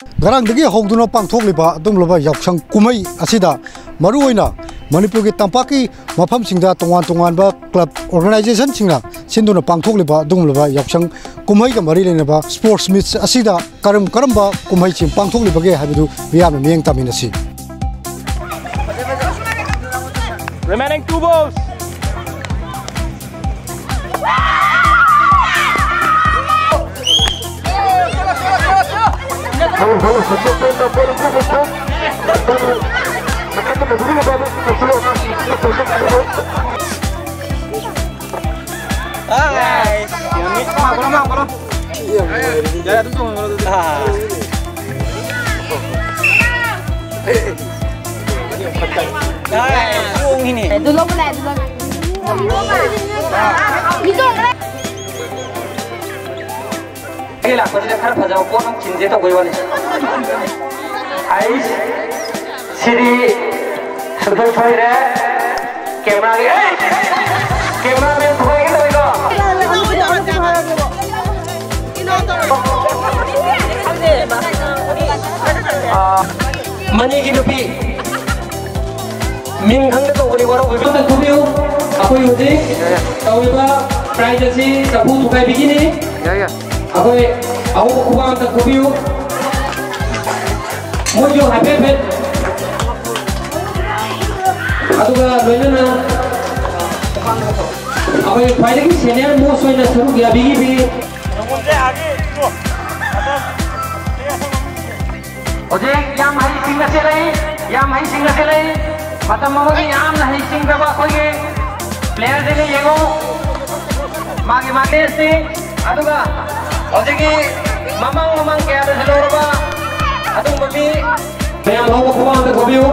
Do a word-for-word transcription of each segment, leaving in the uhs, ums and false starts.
ꯉꯔꯥꯡꯗꯒꯤ ꯍꯧꯗꯨꯅ ꯄꯥꯡꯊꯣꯛꯂꯤꯕ ꯑꯗꯨꯒꯨꯝꯂꯕ ꯌꯥꯎꯁꯪ ꯀꯨꯝꯍꯩ ꯑꯁꯤꯗ ꯃꯔꯨꯑꯣꯏꯅ ꯃꯅꯤꯄꯨꯔꯒꯤ ꯇꯝꯄꯥꯛꯀꯤ ꯃꯐꯝꯁꯤꯡꯗ ꯇꯣꯉꯥꯟ ꯇꯣꯉꯥꯟꯕ club organizationꯁꯤꯡꯅ ꯁꯤꯟꯗꯨꯅ ꯄꯥꯡꯊꯣꯛꯂꯤꯕ ꯑꯗꯨꯒꯨꯝꯂꯕ ꯌꯥꯎꯁꯪ ꯀꯨꯝꯍꯩꯒ ꯃꯔꯤ ꯂꯩꯅꯕ sports meet ꯑꯁꯤꯗ ꯀꯔꯝ ꯀꯔꯝꯕ ꯀꯨꯝꯍꯩꯁꯤꯡ ꯄꯥꯡꯊꯣꯛꯂꯤꯕꯒꯦ ꯍꯥꯏꯕꯗꯨ ꯃꯤꯌꯥꯝꯅ ꯃꯤꯠꯌꯦꯡ ꯇꯥꯃꯤꯟꯅꯁꯤ꯫ Remaining two balls. ꯑꯩ ꯂꯥꯛꯄꯁꯤꯗ ꯈꯔ ꯐꯖꯕ ꯄꯣꯠ ꯑꯃ ꯆꯤꯟꯁꯦ ꯇꯧꯕꯩ ꯋꯥꯅꯤ꯫ ꯑꯩꯁ, ꯁꯤꯗꯤ ꯁꯨꯡꯁꯣꯏ ꯁꯣꯏꯗ꯭ꯔꯦ꯫ ꯀꯦꯃꯦꯔꯥꯒꯤ, ꯑꯦ! ꯀꯦꯃꯦꯔꯥꯃꯦꯟ ꯊꯨꯒꯥꯏꯒꯦ ꯇꯧꯋꯤꯀꯣ꯫ ꯑꯥ, ꯃꯅꯤꯒꯤ ꯅꯨꯄꯤ꯫ ꯃꯤꯡ ꯈꯪꯗ ꯀꯧꯕꯅꯤ, ꯋꯥꯔꯧꯕꯤꯕ꯫ ꯑꯝꯇ ꯈꯨꯕꯤꯌꯨ꯫ ꯑꯩꯈꯣꯏ ꯍꯧꯖꯤꯛ ꯇꯧꯔꯤꯕ prize ꯑꯁꯤ ꯆꯐꯨ ꯊꯨꯒꯥꯏꯕꯤꯒꯤꯅꯤ꯫ ꯌꯥꯏ, ꯌꯥꯏ꯫ ꯑꯩꯈꯣꯏ ꯑꯍꯧꯕ ꯈꯨꯕꯥꯛ ꯑꯝꯇ ꯈꯨꯕꯤꯌꯨ꯫ ꯃꯣꯏꯁꯨ ꯍꯥꯏꯐꯦꯠ ꯍꯥꯏꯐꯦꯠ꯫ ꯑꯗꯨꯒ ꯂꯣꯏꯅꯅ ꯑꯩꯈꯣꯏ ꯈ꯭ꯋꯥꯏꯗꯒꯤ senior most ꯑꯣꯏꯅ ꯁꯔꯨꯛ ꯌꯥꯕꯤꯈꯤꯕꯤ꯫ ꯍꯧꯖꯤꯛ ꯌꯥꯝ ꯍꯩꯁꯤꯡꯅ ꯆꯦꯜꯂꯛꯏ, ꯌꯥꯝ ꯍꯩꯁꯤꯡꯅ ꯆꯦꯜꯂꯛꯏ꯫ ꯃꯇꯝ ꯑꯃꯒꯤ ꯌꯥꯝꯅ ꯍꯩꯁꯤꯡꯈ꯭ꯔꯕ ꯑꯩꯈꯣꯏꯒꯤ playerꯁꯤꯡꯅ ꯌꯦꯡꯉꯨ, ꯃꯥꯒꯤ ꯃꯥꯒꯤ ꯁꯤ, ꯑꯗꯨꯒ ꯍꯧꯖꯤꯛꯀꯤ ꯃꯃꯥꯡ ꯃꯃꯥꯡ ꯀꯌꯥꯗꯁꯨ ꯂꯧꯔꯕ ꯑꯗꯨꯒꯨꯝꯕ ꯃꯤ ꯃꯌꯥꯝ ꯍꯧꯕ ꯈꯨꯕꯥꯛ ꯑꯝꯇ ꯈꯨꯕꯤꯌꯨ꯫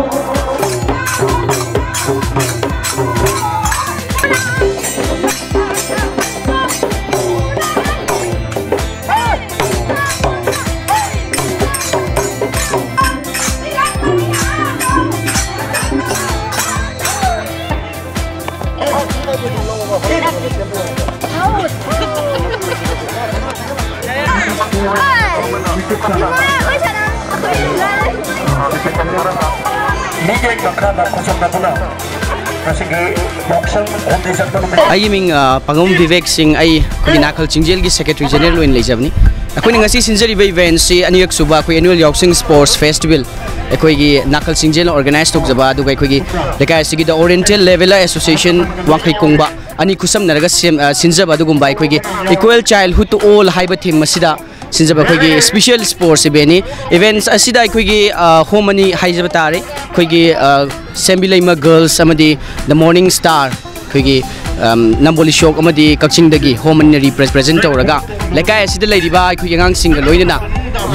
ꯃꯤꯠꯌꯦꯡ ꯀꯥꯈꯥꯗ ꯈꯨꯠꯁꯝꯅꯗꯨꯅ ꯉꯁꯤꯒꯤ ꯌꯥꯎꯁꯪ ꯍꯨꯝꯅꯤ ꯆꯟꯕ ꯅꯨꯃꯤꯠ ꯑꯩꯒꯤ ꯃꯤꯡ ꯑ, ꯄꯥꯉꯝ ꯕꯤꯕꯦꯛ ꯁꯤꯡ꯫ ꯑꯩ ꯑꯩꯈꯣꯏꯒꯤ ꯅꯥꯀꯜ ꯆꯤꯡꯖꯦꯜꯒꯤ ꯁꯦꯀ꯭ꯔꯦꯇꯔꯤ ꯖꯦꯅꯔꯦꯜ ꯑꯣꯏꯅ ꯂꯩꯖꯕꯅꯤ꯫ ꯑꯩꯈꯣꯏꯅ ꯉꯁꯤ ꯁꯤꯟꯖꯔꯤꯕ ꯏꯚꯦꯟꯠꯁꯤ ꯑꯅꯤꯔꯛ ꯁꯨꯕ ꯑꯩꯈꯣꯏ ꯑꯦꯅꯨꯋꯦꯜ ꯌꯥꯎꯁꯪ ꯁ꯭ꯄꯣꯔꯠꯁ ꯐꯦꯁꯇꯤꯚꯦꯜ, ꯑꯩꯈꯣꯏꯒꯤ ꯅꯥꯀꯜ ꯆꯤꯡꯖꯦꯜꯅ ꯑꯣꯔꯒꯅꯥꯏꯖ ꯇꯧꯖꯕ, ꯑꯗꯨꯒ ꯑꯩꯈꯣꯏꯒꯤ ꯂꯩꯀꯥꯏ ꯑꯁꯤꯒꯤ ꯗ ꯑꯣꯔꯤꯌꯦꯟꯇꯦꯜ ꯂꯦꯕꯦꯂꯔ ꯑꯦꯁꯣꯁꯤꯌꯦꯁꯟ ꯋꯥꯡꯈꯩ ꯀꯣꯡꯕ ꯑꯅꯤ ꯈꯨꯠꯁꯝꯅꯔꯒ ꯁꯦꯝ-, ꯑ, ꯁꯤꯟꯖꯕ ꯑꯗꯨꯒꯨꯝꯕ ꯑꯩꯈꯣꯏꯒꯤ Equal Childhood to All ꯍꯥꯏꯕ ꯊꯤꯝ ꯑꯁꯤꯗ ꯁꯤꯟꯖꯕ ꯑꯩꯈꯣꯏꯒꯤ ꯁ꯭ꯄꯤꯁꯦꯜ ꯁ꯭ꯄꯣꯔꯠꯁ ꯏꯚꯦꯟꯠꯅꯤ꯫ ꯏꯚꯦꯟꯠꯁ ꯑꯁꯤꯗ ꯑꯩꯈꯣꯏꯒꯤ, ꯑ, ꯍꯣꯝ ꯑꯅꯤ ꯍꯥꯏꯖꯕ ꯇꯥꯔꯦ꯫ ꯑꯩꯈꯣꯏꯒꯤ, ꯑ, ꯁꯦꯝꯕꯤꯂꯩꯃ ꯒꯔꯜꯁ ꯑꯃꯗꯤ ꯗ ꯃꯣꯔꯅꯤꯡ ꯁ꯭ꯇꯥꯔ, ꯑꯩꯈꯣꯏꯒꯤ, ꯑꯝ, ꯅꯝꯕꯣꯜ ꯏꯁꯣꯛ ꯑꯃꯗꯤ ꯀꯛꯆꯤꯡꯗꯒꯤ ꯍꯣꯝ ꯑꯅꯤꯅ ꯔꯤꯄ꯭ꯔꯦꯖꯦꯟ ꯇꯧꯔꯒ ꯂꯩꯀꯥꯏ ꯑꯁꯤꯗ ꯂꯩꯔꯤꯕ ꯑꯩꯈꯣꯏꯒꯤ ꯑꯉꯥꯡꯁꯤꯡꯒ ꯂꯣꯏꯅꯅ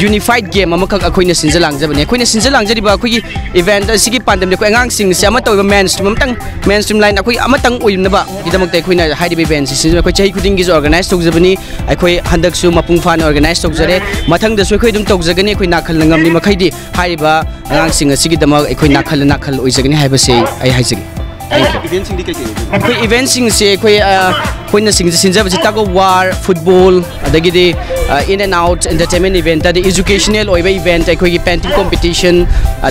ꯌꯨꯅꯤꯐꯥꯏꯠ ꯒꯦꯝ ꯑꯃꯈꯛ ꯑꯩꯈꯣꯏꯅ ꯁꯤꯟꯖ ꯂꯥꯡꯖꯕꯅꯤ꯫ ꯑꯩꯈꯣꯏꯅ ꯁꯤꯟꯖ ꯂꯥꯡꯖꯔꯤꯕ ꯑꯩꯈꯣꯏꯒꯤ ꯏꯚꯦꯟꯠ ꯑꯁꯤꯒꯤ ꯄꯥꯟꯗꯝꯗꯤ ꯑꯩꯈꯣꯏ ꯑꯉꯥꯡꯁꯤꯡꯁꯦ ꯑꯃꯠꯇ ꯑꯣꯏꯕ ꯃꯦꯟ ꯁ꯭ꯇ꯭ꯔꯤꯝ ꯑꯃꯇꯪ, ꯃꯦꯟ ꯁ꯭ꯇ꯭ꯔꯤꯝ ꯂꯥꯏꯟ ꯑꯩꯈꯣꯏ ꯑꯃꯇꯪ ꯑꯣꯏꯅꯕꯒꯤꯗꯃꯛꯇ ꯑꯩꯈꯣꯏꯅ ꯍꯥꯏꯔꯤꯕ ꯏꯚꯦꯟꯠꯁꯤ ꯁꯤꯟꯖꯕ꯫ ꯑꯩꯈꯣꯏ ꯆꯍꯤ ꯈꯨꯗꯤꯡꯒꯤꯁꯨ ꯑꯣꯔꯒꯅꯥꯏꯖ ꯇꯧꯖꯕꯅꯤ꯫ ꯑꯩꯈꯣꯏ ꯍꯟꯗꯛꯁꯨ ꯃꯄꯨꯡ ꯐꯥꯅ ꯑꯣꯔꯒꯅꯥꯏꯖ ꯇꯧꯖꯔꯦ꯫ ꯃꯊꯪꯗꯁꯨ ꯑꯩꯈꯣꯏ ꯑꯗꯨꯝ ꯇꯧꯖꯒꯅꯤ꯫ ꯑꯩꯈꯣꯏ ꯅꯥꯀꯜꯅ ꯉꯝꯂꯤ ꯃꯈꯩꯗꯤ ꯍꯥꯏꯔꯤꯕ ꯑꯉꯥꯡꯁꯤꯡ ꯑꯁꯤꯒꯤꯗꯃꯛ ꯑꯩꯈꯣꯏ ꯅꯥꯀꯜ ꯅꯥꯀꯜ ꯑꯣꯏꯖꯒꯅꯤ ꯍꯥꯏꯕꯁꯤ ꯑꯩ ꯍꯥꯏꯖꯒꯦ꯫ Thank you. ꯏꯚꯦꯟꯠꯁꯤꯡꯗꯤ ꯀꯩ ꯀꯩ ꯑꯣꯏꯗꯣꯏꯅꯣ? ꯑꯩꯈꯣꯏ ꯏꯚꯦꯟꯠꯁꯤꯡꯁꯦ ꯑꯩꯈꯣꯏ, ꯑ, ꯑꯩꯈꯣꯏꯅ ꯁꯤꯡ-, ꯁꯤꯟꯖꯕꯁꯤ tug of war, football, ꯑꯗꯒꯤꯗꯤ, ꯑ, in and out entertainment event, ꯑꯗꯩ educational ꯑꯣꯏꯕ ꯏꯚꯦꯟꯠ, ꯑꯩꯈꯣꯏꯒꯤ painting competition,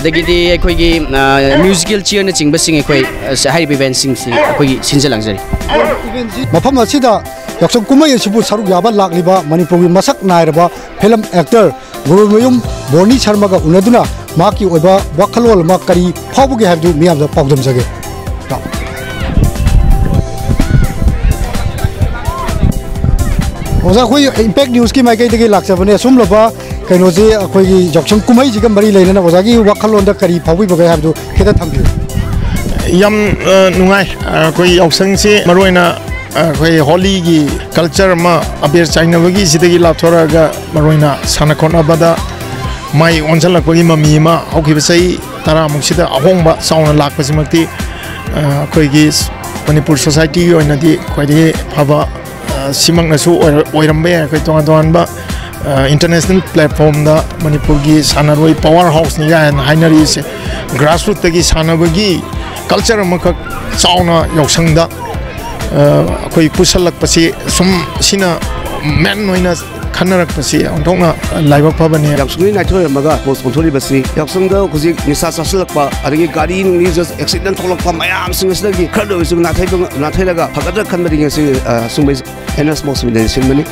ꯑꯗꯒꯤꯗꯤ ꯑꯩꯈꯣꯏꯒꯤ, ꯑ, musical chairꯅꯆꯤꯡꯕꯁꯤꯡ ꯑꯩꯈꯣꯏ, ꯑ, ꯍꯥꯏꯔꯤꯕ ꯏꯚꯦꯟꯠꯁꯤꯡꯁꯤ ꯑꯩꯈꯣꯏꯒꯤ ꯁꯤꯟꯖ ꯂꯥꯡꯖꯔꯤ꯫ ꯃꯐꯝ ꯑꯁꯤꯗ ꯌꯥꯎꯁꯪ ꯀꯨꯝꯍꯩ ꯑꯁꯤꯕꯨ ꯁꯔꯨꯛ ꯌꯥꯕ ꯂꯥꯛꯂꯤꯕ ꯃꯅꯤꯄꯨꯔꯒꯤ ꯃꯁꯛ ꯅꯥꯏꯔꯕ ꯐꯤꯂꯝ ꯑꯦꯛꯇꯔ ꯒꯨꯔꯨꯃꯌꯨꯝ ꯕꯣꯔꯅꯤ ꯁꯔꯃꯒ ꯎꯅꯗꯨꯅ ꯃꯍꯥꯛꯀꯤ ꯑꯣꯏꯕ ꯋꯥꯈꯜꯂꯣꯟ ꯑꯃ ꯀꯔꯤ ꯐꯥꯎꯕꯒꯦ ꯍꯥꯏꯕꯗꯨ ꯃꯤꯌꯥꯝꯗ ꯄꯥꯎꯗꯝꯖꯒꯦ꯫ ꯑꯣꯖꯥ, ꯑꯩꯈꯣꯏ ꯏꯝꯄꯦꯛ ꯅ꯭ꯌꯨꯁꯀꯤ ꯃꯥꯏꯀꯩꯗꯒꯤ ꯂꯥꯛꯆꯕꯅꯦ꯫ ꯑꯁꯨꯝꯂꯕ ꯀꯩꯅꯣꯁꯦ ꯑꯩꯈꯣꯏꯒꯤ ꯌꯥꯎꯁꯪ ꯀꯨꯝꯍꯩꯁꯤꯒ ꯃꯔꯤ ꯂꯩꯅꯅ ꯑꯣꯖꯥꯒꯤ ꯋꯥꯈꯜꯂꯣꯟꯗ ꯀꯔꯤ ꯐꯥꯎꯕꯤꯕꯒꯦ ꯍꯥꯏꯕꯗꯨ ꯈꯤꯇ ꯊꯝꯕꯤꯌꯨ꯫ ꯌꯥꯝ, ꯑ, ꯅꯨꯡꯉꯥꯏ꯫ ꯑ, ꯑꯩꯈꯣꯏ ꯌꯥꯎꯁꯪꯁꯤ ꯃꯔꯨꯑꯣꯏꯅ, ꯑ, ꯑꯩꯈꯣꯏ ꯍꯣꯂꯤꯒꯤ ꯀꯜꯆꯔ ꯑꯃ, ꯑꯕꯦꯔ ꯆꯥꯏꯅꯕꯒꯤ ꯁꯤꯗꯒꯤ ꯂꯥꯞꯊꯣꯔꯛꯑꯒ ꯃꯔꯨꯑꯣꯏꯅ ꯁꯥꯟꯅ ꯈꯣꯠꯅꯕꯗ ꯃꯥꯏ ꯑꯣꯟꯁꯤꯜꯂꯛꯄꯒꯤ ꯃꯃꯤ ꯑꯃ ꯍꯧꯈꯤꯕ ꯆꯍꯤ ꯇꯔꯥꯃꯨꯛꯁꯤꯗ ꯑꯍꯣꯡꯕ ꯆꯥꯎꯅ ꯂꯥꯛꯄꯁꯤꯃꯛꯇꯤ, ꯑ, ꯑꯩꯈꯣꯏꯒꯤ ꯃꯅꯤꯄꯨꯔ ꯁꯣꯁꯥꯏꯇꯤꯒꯤ ꯑꯣꯏꯅꯗꯤ ꯈ꯭ꯋꯥꯏꯗꯒꯤ ꯐꯕ ꯑ, ꯁꯤꯃꯛꯅꯁꯨ ꯑꯣꯏꯔ-, ꯑꯣꯏꯔꯝꯕ ꯌꯥꯏ꯫ ꯑꯩꯈꯣꯏ ꯇꯣꯉꯥꯟ ꯇꯣꯉꯥꯟꯕ, ꯑ, ꯏꯟꯇꯔꯅꯦꯁꯅꯦꯜ ꯄ꯭ꯂꯦꯠꯐꯣꯝꯗ ꯃꯅꯤꯄꯨꯔꯒꯤ ꯁꯥꯟꯅꯔꯣꯏ ꯄꯋꯥꯔ ꯍꯥꯎꯁꯅꯤ ꯀꯥꯏꯅ ꯍꯥꯏꯅꯔꯤꯁꯦ, ꯒ꯭ꯔꯥꯁꯔꯨꯠꯇꯒꯤ ꯁꯥꯟꯅꯕꯒꯤ ꯀꯜꯆꯔ ꯑꯃꯈꯛ ꯆꯥꯎꯅ ꯌꯥꯎꯁꯪꯗ, ꯑ, ꯑꯩꯈꯣꯏ ꯄꯨꯁꯜꯂꯛꯄꯁꯤ ꯁꯨꯝ ꯁꯤꯅ ꯃꯦꯟ ꯑꯣꯏꯅ ꯈꯟꯅꯔꯛꯄꯁꯤ ꯑꯣꯟꯊꯣꯛꯅ ꯂꯥꯏꯕꯛ ꯐꯕꯅꯤ꯫ ꯌꯥꯎꯁꯪꯒꯤ ꯅꯥꯏꯊꯣꯛꯂꯝꯃꯒ sports ꯑꯣꯟꯊꯣꯔꯤꯕꯁꯤ ꯌꯥꯎꯁꯪꯗ ꯍꯧꯖꯤꯛ ꯅꯤꯁꯥ ꯆꯥꯁꯤꯜꯂꯛꯄ, ꯑꯗꯒꯤ ꯒꯥꯔꯤ ꯅꯨꯡꯂꯤ accident ꯊꯣꯛꯂꯛꯄ ꯃꯌꯥꯝꯁꯤꯡ ꯑꯁꯤꯗꯒꯤ ꯈꯔꯗ ꯑꯣꯏꯔꯁꯨ ꯅꯥꯊꯩꯕ ꯉ-, ꯅꯥꯊꯩꯔꯒ ꯐꯒꯗ꯭ꯔꯥ ꯈꯟꯕꯗꯒꯤ ꯉꯁꯤ, ꯑ, ꯁꯨꯝꯕꯩ N S sports meet ꯁꯤꯟꯕꯅꯤ꯫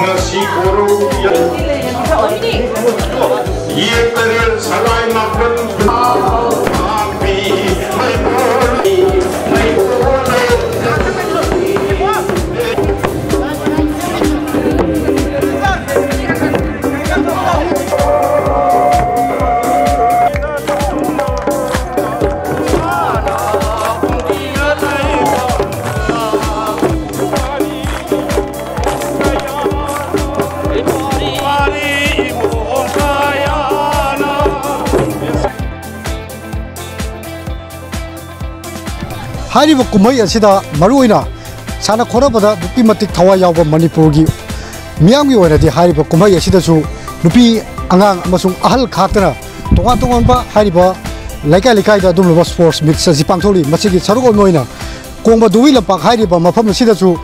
ꯉꯁꯤ ꯀꯣꯔꯧ ꯌꯦꯛꯇꯔꯦꯜ ꯁꯂꯥꯏ ꯃꯥꯄꯟ ꯄꯥꯝꯕꯤ ꯃꯩꯕꯣꯜ, ꯃꯩꯕꯣꯜ꯫ ꯍꯥꯏꯔꯤꯕ ꯀꯨꯝꯍꯩ ꯑꯁꯤꯗ ꯃꯔꯨꯑꯣꯏꯅ ꯁꯥꯟꯅ ꯈꯣꯠꯅꯕꯗ ꯑꯗꯨꯛꯀꯤ ꯃꯇꯤꯛ ꯊꯋꯥꯏ ꯌꯥꯎꯕ ꯃꯅꯤꯄꯨꯔꯒꯤ ꯃꯤꯌꯥꯝꯒꯤ ꯑꯣꯏꯅꯗꯤ ꯍꯥꯏꯔꯤꯕ ꯀꯨꯝꯍꯩ ꯑꯁꯤꯗꯁꯨ ꯅꯨꯄꯤ, ꯑꯉꯥꯡ ꯑꯃꯁꯨꯡ ꯑꯍꯜ ꯈꯥꯛꯇꯅ ꯇꯣꯉꯥꯟ ꯇꯣꯉꯥꯟꯕ ꯍꯥꯏꯔꯤꯕ ꯂꯩꯀꯥꯏ ꯂꯩꯀꯥꯏꯗ ꯑꯗꯨꯒꯨꯝꯂꯕ sports meet ꯑꯁꯤ ꯄꯥꯡꯊꯣꯛꯂꯤ꯫ ꯃꯁꯤꯒꯤ ꯁꯔꯨꯛ ꯑꯃ ꯑꯣꯏꯅ ꯀꯣꯡꯕ ꯗꯨꯋꯤ ꯂꯝꯄꯥꯛ ꯍꯥꯏꯔꯤꯕ ꯃꯐꯝ ꯑꯁꯤꯗꯁꯨ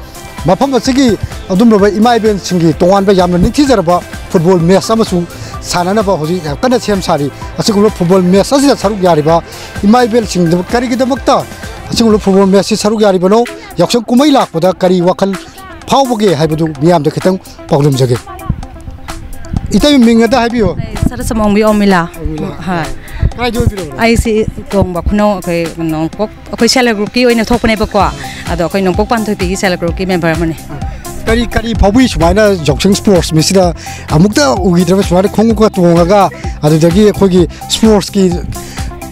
ꯃꯐꯝ ꯑꯁꯤꯒꯤ ꯑꯗꯨꯒꯨꯝꯂꯕ ꯏꯃꯥ ꯏꯕꯦꯟꯁꯤꯡꯒꯤ ꯇꯣꯉꯥꯟꯕ ꯌꯥꯝꯅ ꯅꯤꯡꯊꯤꯖꯔꯕ football match ꯑꯃꯁꯨ ꯁꯥꯟꯅꯅꯕ ꯍꯧꯖꯤꯛ ꯌꯥꯝ ꯀꯟꯅ ꯁꯦꯝ ꯁꯥꯔꯤ꯫ ꯑꯁꯤꯒꯨꯝꯂꯕ football match ꯑꯁꯤꯗ ꯁꯔꯨꯛ ꯌꯥꯔꯤꯕ ꯏꯃꯥ ꯏꯕꯦꯟꯁꯤꯡꯗ ꯀꯔꯤꯒꯤꯗꯃꯛꯇ ꯑꯁꯤꯒꯨꯝꯂꯕ football match ꯑꯁꯤ ꯁꯔꯨꯛ ꯌꯥꯔꯤꯕꯅꯣ? ꯌꯥꯎꯁꯪ ꯀꯨꯝꯍꯩ ꯂꯥꯛꯄꯗ ꯀꯔꯤ ꯋꯥꯈꯜ ꯐꯥꯎꯕꯒꯦ ꯍꯥꯏꯕꯗꯨ ꯃꯤꯌꯥꯝꯗ ꯈꯤꯇꯪ ꯄꯥꯎꯗꯝꯖꯒꯦ꯫ ꯏꯇꯩ ꯃꯤꯡ ꯑꯗ ꯍꯥꯏꯕꯤꯌꯨ꯫ ꯑꯩ ꯁꯔꯁꯃꯣꯡꯕꯤ ꯑꯣꯃꯤꯂꯥ꯫ ꯑꯣꯃꯤꯂꯥ꯫ ꯍꯣꯏ꯫ ꯀꯥꯏꯗ ꯑꯣꯏꯕꯤꯔꯕꯅꯣ? ꯑꯩꯁꯤ ꯀꯣꯡꯕ ꯈꯨꯅꯧ ꯑꯩꯈꯣꯏ ꯅꯣꯡꯄꯣꯛ, ꯑꯩꯈꯣꯏ self help group ꯀꯤ ꯑꯣꯏꯅ ꯊꯣꯛꯄꯅꯦꯕꯀꯣ꯫ ꯑꯗꯣ ꯑꯩꯈꯣꯏ ꯅꯣꯡꯄꯣꯛ ꯄꯥꯟꯊꯣꯏꯄꯤꯒꯤ self help group ꯀꯤ member ꯑꯃꯅꯤ꯫ ꯀꯔꯤ, ꯀꯔꯤ ꯐꯥꯎꯕꯤ ꯁꯨꯃꯥꯏꯅ ꯌꯥꯎꯁꯪ sports meet ꯁꯤꯗ ꯑꯃꯨꯛꯇ ꯎꯈꯤꯗ꯭ꯔꯕ ꯁꯨꯃꯥꯏꯅ ꯈꯣꯡꯎꯞꯀ ꯇꯣꯡꯉꯒ ꯑꯗꯨꯗꯒꯤ ꯑꯩꯈꯣꯏꯒꯤ sports ꯀꯤ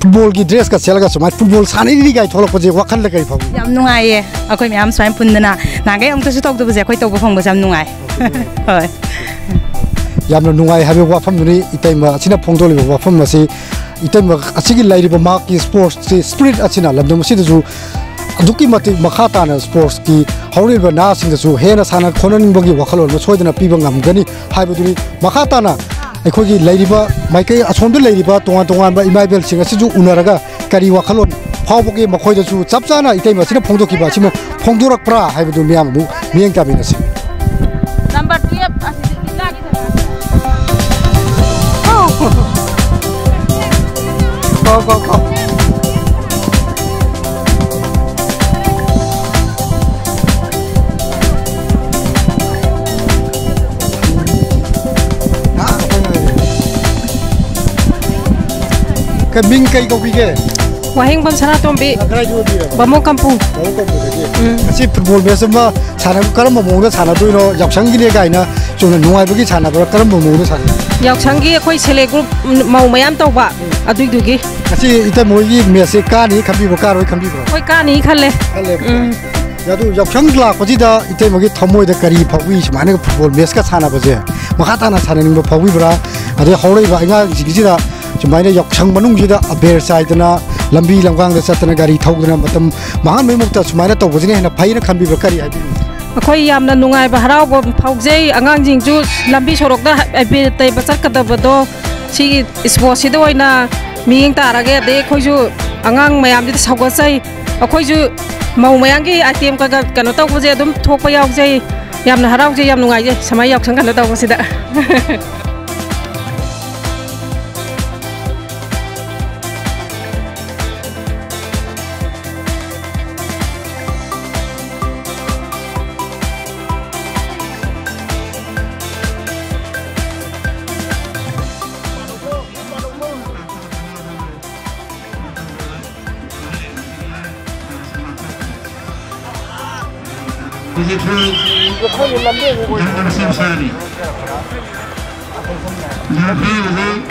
football ꯒꯤ dress ꯀ ꯁꯦꯠꯂꯒ ꯁꯨꯃꯥꯏꯅ football ꯁꯥꯟꯅꯔꯤꯅꯤ ꯀꯥꯏ ꯊꯣꯛꯂꯛꯄꯁꯦ ꯋꯥꯈꯜꯗ ꯀꯔꯤ ꯐꯥꯎꯕꯤ? ꯌꯥꯝ ꯅꯨꯡꯉꯥꯏꯌꯦ꯫ ꯑꯩꯈꯣꯏ ꯃꯌꯥꯝ ꯁꯨꯃꯥꯏꯅ ꯄꯨꯟꯗꯅ ꯅꯍꯥꯟꯈꯩ ꯑꯃꯨꯛꯇꯁꯨ ꯇꯧꯗꯕꯁꯦ ꯑꯩꯈꯣꯏ ꯇꯧꯕ ꯐꯪꯕꯁꯦ ꯌꯥꯝ ꯅꯨꯡꯉꯥꯏ꯫ ꯍꯣꯏ꯫ ꯌꯥꯝꯅ ꯅꯨꯡꯉꯥꯏ ꯍꯥꯏꯕ ꯋꯥꯐꯝꯗꯨꯅꯤ ꯏꯇꯩꯃ ꯑꯁꯤꯅ ꯐꯣꯡꯗꯣꯛꯂꯤꯕ ꯋꯥꯐꯝ ꯑꯁꯤ꯫ ꯏꯇꯩꯃ ꯑꯁꯤꯒꯤ ꯂꯩꯔꯤꯕ ꯃꯍꯥꯛꯀꯤ sports ꯀꯤ spirit ꯑꯁꯤꯅ ꯂꯝꯗꯝ ꯑꯁꯤꯗꯁꯨ ꯑꯗꯨꯛꯀꯤ ꯃꯇꯤꯛ ꯃꯈꯥ ꯇꯥꯅ ꯁ꯭ꯄꯣꯔꯠꯁꯀꯤ ꯍꯧꯔꯛꯂꯤꯕ ꯅꯍꯥꯁꯤꯡꯗꯁꯨ ꯍꯦꯟꯅ ꯁꯥꯟꯅ ꯈꯣꯠꯅꯅꯤꯡꯕꯒꯤ ꯋꯥꯈꯜꯂꯣꯟ ꯑꯃ ꯁꯣꯏꯗꯅ ꯄꯤꯕ ꯉꯝꯒꯅꯤ ꯍꯥꯏꯕꯗꯨꯅꯤ꯫ ꯃꯈꯥ ꯇꯥꯅ ꯑꯩꯈꯣꯏꯒꯤ ꯂꯩꯔꯤꯕ ꯃꯥꯏꯀꯩ ꯑꯁꯣꯝꯗ ꯂꯩꯔꯤꯕ ꯇꯣꯉꯥꯟ ꯇꯣꯉꯥꯟꯕ ꯏꯃꯥ ꯏꯕꯦꯜꯁꯤꯡ ꯑꯁꯤꯁꯨ ꯎꯅꯔꯒ ꯀꯔꯤ ꯋꯥꯈꯜꯂꯣꯟ ꯐꯥꯎꯕꯒꯦ, ꯃꯈꯣꯏꯗꯁꯨ ꯆꯞ ꯆꯥꯅ ꯏꯇꯩꯃ ꯑꯁꯤꯅ ꯐꯣꯡꯗꯣꯛꯈꯤꯕ ꯑꯁꯤꯃ ꯐꯣꯡꯗꯣꯔꯛꯄ꯭ꯔꯥ ꯍꯥꯏꯕꯗꯨ ꯃꯤꯌꯥꯝ ꯑꯃꯨꯛ ꯃꯤꯠꯌꯦꯡ ꯇꯥꯃꯤꯟꯅꯁꯤ꯫ Number twelve ꯑꯁꯤꯗꯤ ꯂꯤꯛꯂꯥꯒꯤ ꯊꯧꯔꯝ꯫ Go, go, go. ꯀ-, ꯃꯤꯡ ꯀꯩ ꯀꯧꯕꯤꯒꯦ? ꯋꯥꯍꯦꯡꯕꯝ ꯁꯅꯥꯇꯣꯝꯕꯤ꯫ ꯑ, ꯀꯗꯥꯏꯗ ꯑꯣꯏꯕꯤꯔꯕ? ꯕꯥꯃꯣꯟ ꯀꯝꯄꯨ꯫ ꯕꯥꯃꯣꯟ ꯀꯝꯄꯨꯗꯒꯤ꯫ ꯎꯝ꯫ ꯉꯁꯤ ꯐꯨꯠꯕꯣꯜ ꯃꯦꯠꯆ ꯑꯃ ꯁꯥꯟꯅꯕ ꯀꯔꯝꯕ ꯃꯑꯣꯡꯗ ꯁꯥꯟꯅꯗꯣꯏꯅꯣ? ꯌꯥꯎꯁꯪꯒꯤꯅꯦ ꯀꯥꯏꯅ ꯆꯨꯝꯅ ꯅꯨꯡꯉꯥꯏꯕꯒꯤ ꯁꯥꯟꯅꯕ꯭ꯔꯥ? ꯀꯔꯝꯕ ꯃꯑꯣꯡꯗ ꯁꯥꯟꯅꯩ? ꯌꯥꯎꯁꯪꯒꯤ ꯑꯩꯈꯣꯏ ꯁꯦꯜꯐ ꯍꯦꯜꯞ ꯒ꯭ꯔꯨꯞ ꯃꯧ ꯃꯌꯥꯝ ꯇꯧꯕ, ꯎꯝ꯫ ꯑꯗꯨꯏꯗꯨꯒꯤ꯫ ꯉꯁꯤ ꯏꯇꯩꯃ ꯍꯣꯏꯒꯤ ꯃꯦꯠꯆꯁꯦ ꯀꯥꯅꯤ ꯈꯟꯕꯤꯕ꯭ꯔꯣ, ꯀꯥꯔꯣꯏ ꯈꯟꯕꯤꯕ꯭ꯔꯣ? ꯍꯣꯏ, ꯀꯥꯅꯤ ꯈꯜꯂꯦ꯫ ꯈꯜꯂꯦ꯫ ꯎꯝ꯫ ꯑꯗꯨ ꯌꯥꯎꯁꯪ ꯂꯥꯛꯄꯁꯤꯗ ꯏꯇꯩꯃꯒꯤ ꯊꯃꯣꯏꯗ ꯀꯔꯤ ꯐꯥꯎꯏ? ꯁꯨꯃꯥꯏꯅ ꯐꯨꯠꯕꯣꯜ ꯃꯦꯠꯆꯀ ꯁꯥꯟꯅꯕꯁꯦ ꯃꯈꯥ ꯇꯥꯅ ꯁꯥꯟꯅꯅꯤꯡꯕ ꯐꯥꯎꯕꯤꯕ꯭ꯔꯥ? ꯑꯗꯩ ꯍꯧꯔꯛꯏꯕ ꯑꯉꯥꯡꯁꯤꯡꯁꯤꯗ ꯁꯨꯃꯥꯏꯅ ꯌꯥꯎꯁꯪ ꯃꯅꯨꯡꯁꯤꯗ ꯑꯕꯦꯔ ꯆꯥꯏꯗꯅ, ꯂꯝꯕꯤ ꯂꯝꯒꯥꯡꯗ ꯆꯠꯇꯅ, ꯒꯥꯔꯤ ꯊꯧꯗꯅ ꯃꯇꯝ ꯃꯥꯡꯍꯟꯕꯒꯤ ꯃꯍꯨꯠꯇ ꯁꯨꯃꯥꯏꯅ ꯇꯧꯕꯁꯤꯅ ꯍꯦꯟꯅ ꯐꯩꯅ ꯈꯟꯕꯤꯕ꯭ꯔꯥ? ꯀꯔꯤ ꯍꯥꯏꯕꯤꯅꯤꯡꯉꯤ? ꯑꯩꯈꯣꯏ ꯌꯥꯝꯅ ꯅꯨꯡꯉꯥꯏꯕ, ꯍꯔꯥꯎꯕ ꯐꯥꯎꯖꯩ꯫ ꯑꯉꯥꯡꯁꯤꯡꯁꯨ ꯂꯝꯕꯤ ꯁꯣꯔꯣꯛꯇ ꯑꯕꯦꯔ ꯇꯩꯕ ꯆꯠꯀꯗꯕꯗꯣ ꯁꯤꯒꯤ ꯏꯁꯄꯣꯔꯠꯁꯤꯗ ꯑꯣꯏꯅ ꯃꯤꯠꯌꯦꯡ ꯇꯥꯔꯒꯦ꯫ ꯑꯗꯩ ꯑꯩꯈꯣꯏꯁꯨ ꯑꯉꯥꯡ ꯃꯌꯥꯝꯁꯤꯗ ꯁꯧꯒꯠꯆꯩ꯫ ꯑꯩꯈꯣꯏꯁꯨ ꯃꯧ ꯃꯌꯥꯝꯒꯤ ꯑꯥꯏꯇꯦꯝ ꯀꯩꯀꯥ ꯀꯩꯅꯣ ꯇꯧꯕꯁꯦ ꯑꯗꯨꯝ ꯊꯣꯛꯄ ꯌꯥꯎꯖꯩ꯫ ꯌꯥꯝꯅ ꯍꯔꯥꯎꯖꯩ, ꯌꯥꯝ ꯅꯨꯡꯉꯥꯏꯖꯩ ꯁꯨꯃꯥꯏꯅ ꯌꯥꯎꯁꯪ ꯀꯩꯅꯣ ꯇꯧꯕꯁꯤꯗ꯫ ꯍꯧꯖꯤꯛ ꯐꯤꯜ ꯌꯥꯝꯅ ꯃꯁꯤꯡ ꯁꯥꯔꯤ꯫ ꯌꯥꯝ ꯐꯩ ꯍꯧꯖꯤꯛ꯫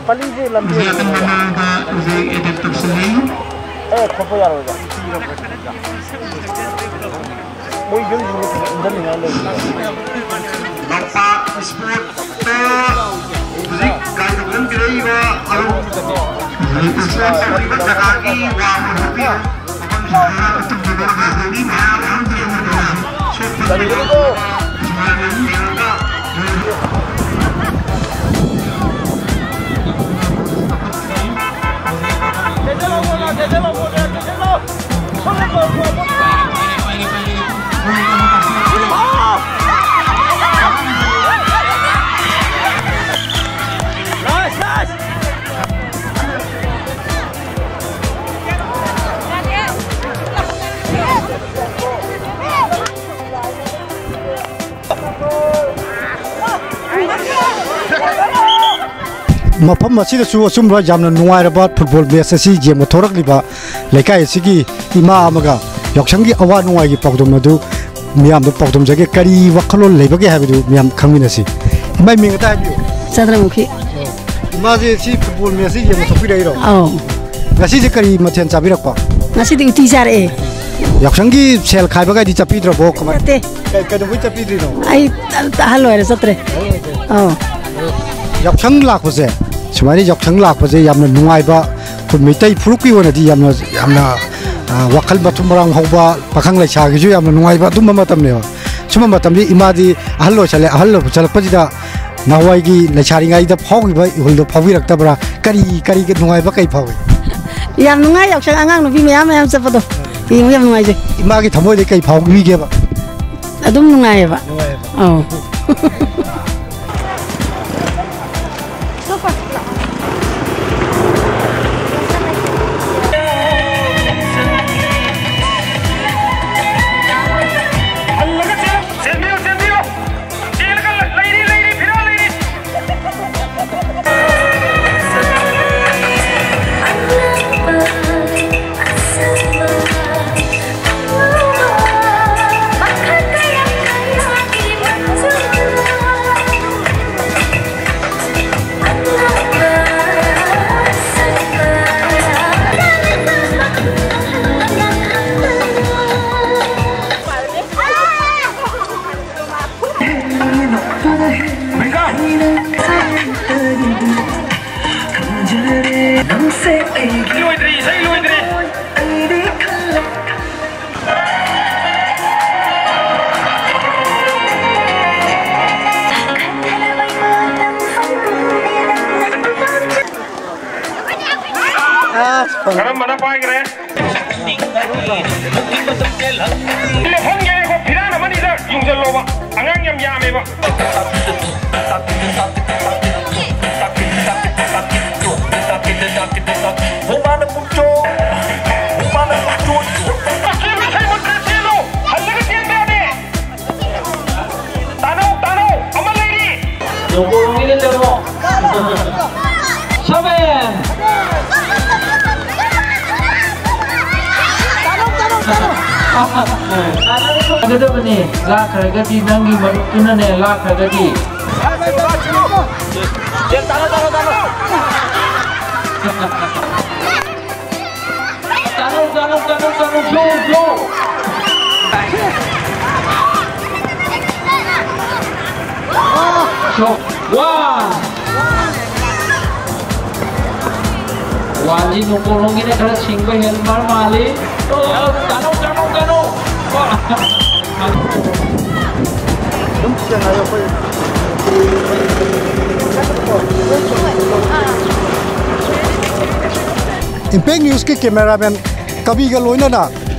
ꯄꯂꯤꯁꯦ ꯂꯝꯕꯤ ꯍꯧꯖꯤꯛ ꯑꯀꯟꯕ ꯃꯑꯣꯡꯗ ꯍꯧꯖꯤꯛ ꯑꯦꯇꯦꯛ ꯇꯧꯁꯤꯜꯂꯤ꯫ ꯑꯦ, ꯈꯣꯠꯄ ꯌꯥꯔꯣꯏꯕ꯫ ꯃꯣꯏ ꯌꯨꯝꯁꯤꯡꯗꯣ ꯐꯖꯅ ꯏꯟꯖꯟꯅꯤꯡꯉꯥꯏ ꯂꯩꯕꯅꯦ꯫ ꯂꯝꯄꯥꯛ ꯏꯁꯄꯣꯔꯠꯇ ꯍꯧꯖꯤꯛ ꯒꯥꯔꯤ ꯊꯧꯖꯤꯟꯕꯤꯔꯛꯏꯕ ꯑꯍꯨꯝ꯫ ꯃꯐꯝ ꯑꯁꯤꯗꯁꯨ ꯑꯆꯨꯝꯕ ꯌꯥꯝꯅ ꯅꯨꯡꯉꯥꯏꯔꯕ ꯐꯨꯠꯕꯣꯜ ꯃꯦꯠꯆ ꯑꯁꯤ ꯌꯦꯡꯕ ꯊꯣꯔꯛꯂꯤꯕ ꯂꯩꯀꯥꯏ ꯑꯁꯤꯒꯤ ꯏꯃꯥ ꯑꯃꯒ ꯌꯥꯎꯁꯪꯒꯤ ꯑꯋꯥ ꯅꯨꯡꯉꯥꯏꯒꯤ ꯄꯥꯎꯗꯝ ꯑꯗꯨ ꯃꯤꯌꯥꯝꯗ ꯄꯥꯎꯗꯝꯖꯒꯦ꯫ ꯀꯔꯤ ꯋꯥꯈꯜꯂꯣꯟ ꯂꯩꯕꯒꯦ ꯍꯥꯏꯕꯗꯨ ꯃꯤꯌꯥꯝ ꯈꯪꯃꯤꯟꯅꯁꯤ꯫ ꯏꯃꯥꯏ ꯃꯤꯡ ꯑꯇ ꯍꯥꯏꯕꯤꯌꯨ꯫ ꯆꯟꯗ꯭ꯔꯃꯨꯈꯤ꯫ ꯏꯃꯥꯁꯦ ꯁꯤ ꯐꯨꯠꯕꯣꯜ ꯃꯦꯠꯆꯁꯤ ꯌꯦꯡꯕ ꯊꯣꯛꯄꯤꯔꯛꯏꯔꯣ? ꯑꯧ꯫ ꯉꯁꯤꯁꯦ ꯀꯔꯤ ꯃꯊꯦꯜ ꯆꯥꯕꯤꯔꯛꯄ? ꯉꯁꯤꯗꯤ ꯎꯇꯤ ꯆꯥꯔꯛꯑꯦ꯫ ꯌꯥꯎꯁꯪꯒꯤ ꯁꯦꯜ ꯈꯥꯏꯕꯒꯗꯤ ꯆꯠꯄꯤꯗ꯭ꯔꯕꯣ? ꯀꯃꯥꯏ-, ꯆꯠꯇꯦ꯫ ꯀꯩ-, ꯀꯩꯗꯧꯕꯩ ꯆꯠꯄꯤꯗ꯭ꯔꯤꯅꯣ? ꯑꯩ ꯑ-, ꯑꯍꯜ ꯑꯣꯏꯔꯦ, ꯆꯠꯇ꯭ꯔꯦ꯫ ꯑꯧ꯫ ꯌꯥꯎꯁꯪ ꯂꯥꯛꯄꯁꯦ, ꯁꯨꯃꯥꯏꯅ ꯌꯥꯎꯁꯪ ꯂꯥꯛꯄꯁꯦ ꯌꯥꯝꯅ ꯅꯨꯡꯉꯥꯏꯕ, ꯑꯩꯈꯣꯏ ꯃꯩꯇꯩ ꯐꯨꯔꯨꯞꯀꯤ ꯑꯣꯏꯅꯗꯤ ꯌꯥꯝꯅ, ꯌꯥꯝꯅ, ꯑ, ꯋꯥꯈꯜ ꯃꯊꯨꯝ ꯃꯔꯥꯡ ꯍꯧꯕ, ꯄꯥꯈꯪ ꯂꯩꯁꯥꯒꯤꯁꯨ ꯌꯥꯝꯅ ꯅꯨꯡꯉꯥꯏꯕ ꯑꯗꯨꯝꯕ ꯃꯇꯝꯅꯦꯕ꯫ ꯁꯨꯝꯕ ꯃꯇꯝꯗꯤ ꯏꯃꯥꯗꯤ ꯑꯍꯜ ꯑꯣꯏꯁꯜꯂꯦ, ꯑꯍꯜ ꯑꯣꯏꯁꯜꯂꯛꯄꯁꯤꯗ ꯅꯍꯥꯟꯋꯥꯏꯒꯤ ꯂꯩꯁꯥꯔꯤꯉꯩꯗ ꯐꯥꯎꯈꯤꯕ ꯏꯍꯨꯜꯗꯣ ꯐꯥꯎꯕꯤꯔꯛꯇꯕ꯭ꯔꯥ? ꯀꯔꯤ, ꯀꯔꯤ ꯅꯨꯡꯉꯥꯏꯕ ꯀꯩ ꯐꯥꯎꯏ? ꯌꯥꯝ ꯅꯨꯡꯉꯥꯏ, ꯌꯥꯎꯁꯪ ꯑꯉꯥꯡ ꯅꯨꯄꯤ ꯃꯌꯥꯝ ꯃꯌꯥꯝ ꯆꯠꯄꯗꯣ ꯌꯦꯡꯕ ꯌꯥꯝ ꯅꯨꯡꯉꯥꯏꯖꯩ꯫ ꯏꯃꯥꯒꯤ ꯊꯃꯣꯏꯗ ꯀꯩ ꯐꯥꯎꯕꯤꯒꯦꯕ? ꯑꯗꯨꯝ ꯅꯨꯡꯉꯥꯏꯌꯦꯕ꯫ ꯅꯨꯡꯉꯥꯏꯌꯦꯕ꯫ ꯑꯧ꯫ ꯂꯣꯏꯗ꯭ꯔꯤ, ꯏꯁꯩ ꯂꯣꯏꯗ꯭ꯔꯤ꯫ ꯑꯁ, ꯐꯪ- ꯀꯔꯝꯕꯅ ꯄꯥꯏꯈ꯭ꯔꯦ? ꯂꯦꯞꯍꯟꯒꯦ, ꯉꯥꯏꯈꯣ, ꯐꯤꯔꯥꯟ ꯑꯃꯅꯤꯗ ꯌꯨꯡꯁꯤꯜꯂꯣꯕ꯫ ꯑꯉꯥꯡ ꯌꯥꯝ ꯌꯥꯝꯃꯦꯕ꯫ ꯆꯦꯜꯂꯨ, ꯏꯁꯩ ꯃꯨꯠꯈ꯭ꯔꯦ, ꯆꯦꯜꯂꯨ꯫ ꯍꯜꯂꯒ ꯆꯦꯟꯕ ꯌꯥꯗꯦ꯫ ꯇꯥꯅꯧ, ꯇꯥꯅꯧ, ꯑꯃ ꯂꯩꯔꯤ꯫ ꯌꯧꯕ ꯉꯝꯒꯦꯔ ꯆꯠꯂꯣ꯫ ꯁꯚꯦꯟ꯫ ꯐꯒꯗꯕꯅꯤ, ꯂꯥꯛꯈ꯭ꯔꯒꯗꯤ ꯅꯪꯒꯤ ꯃꯔꯨꯞꯇꯨꯅꯅꯦ, ꯂꯥꯛꯈ꯭ꯔꯒꯗꯤ꯫ ꯆꯠꯂꯣ, ꯆꯠꯂꯣ, ꯆꯠꯂꯣ, ꯆꯠꯂꯣ, ꯁꯨ, ꯁꯨ꯫ ꯁꯣ, ꯋꯥꯟ꯫ ꯋꯥꯟꯁꯤ ꯅꯣꯡꯄꯣꯛꯂꯣꯝꯒꯤꯅ ꯈꯔ ꯁꯤꯡꯕ ꯍꯦꯟꯕ ꯃꯥꯜꯂꯤ꯫ ꯑꯣ, ꯇꯥꯅꯧ, ꯇꯥꯅꯧ, ꯇꯥꯅꯧ꯫ ꯑꯗꯨꯝ ꯆꯦꯟꯅꯔꯦ ꯑꯩꯈꯣꯏ꯫ ꯏꯝꯄꯦꯛ ꯅ꯭ꯌꯨꯁꯀꯤ ꯀꯦꯃꯦꯔꯥꯃꯦꯟ ꯀꯕꯤꯒ ꯂꯣꯏꯅꯅ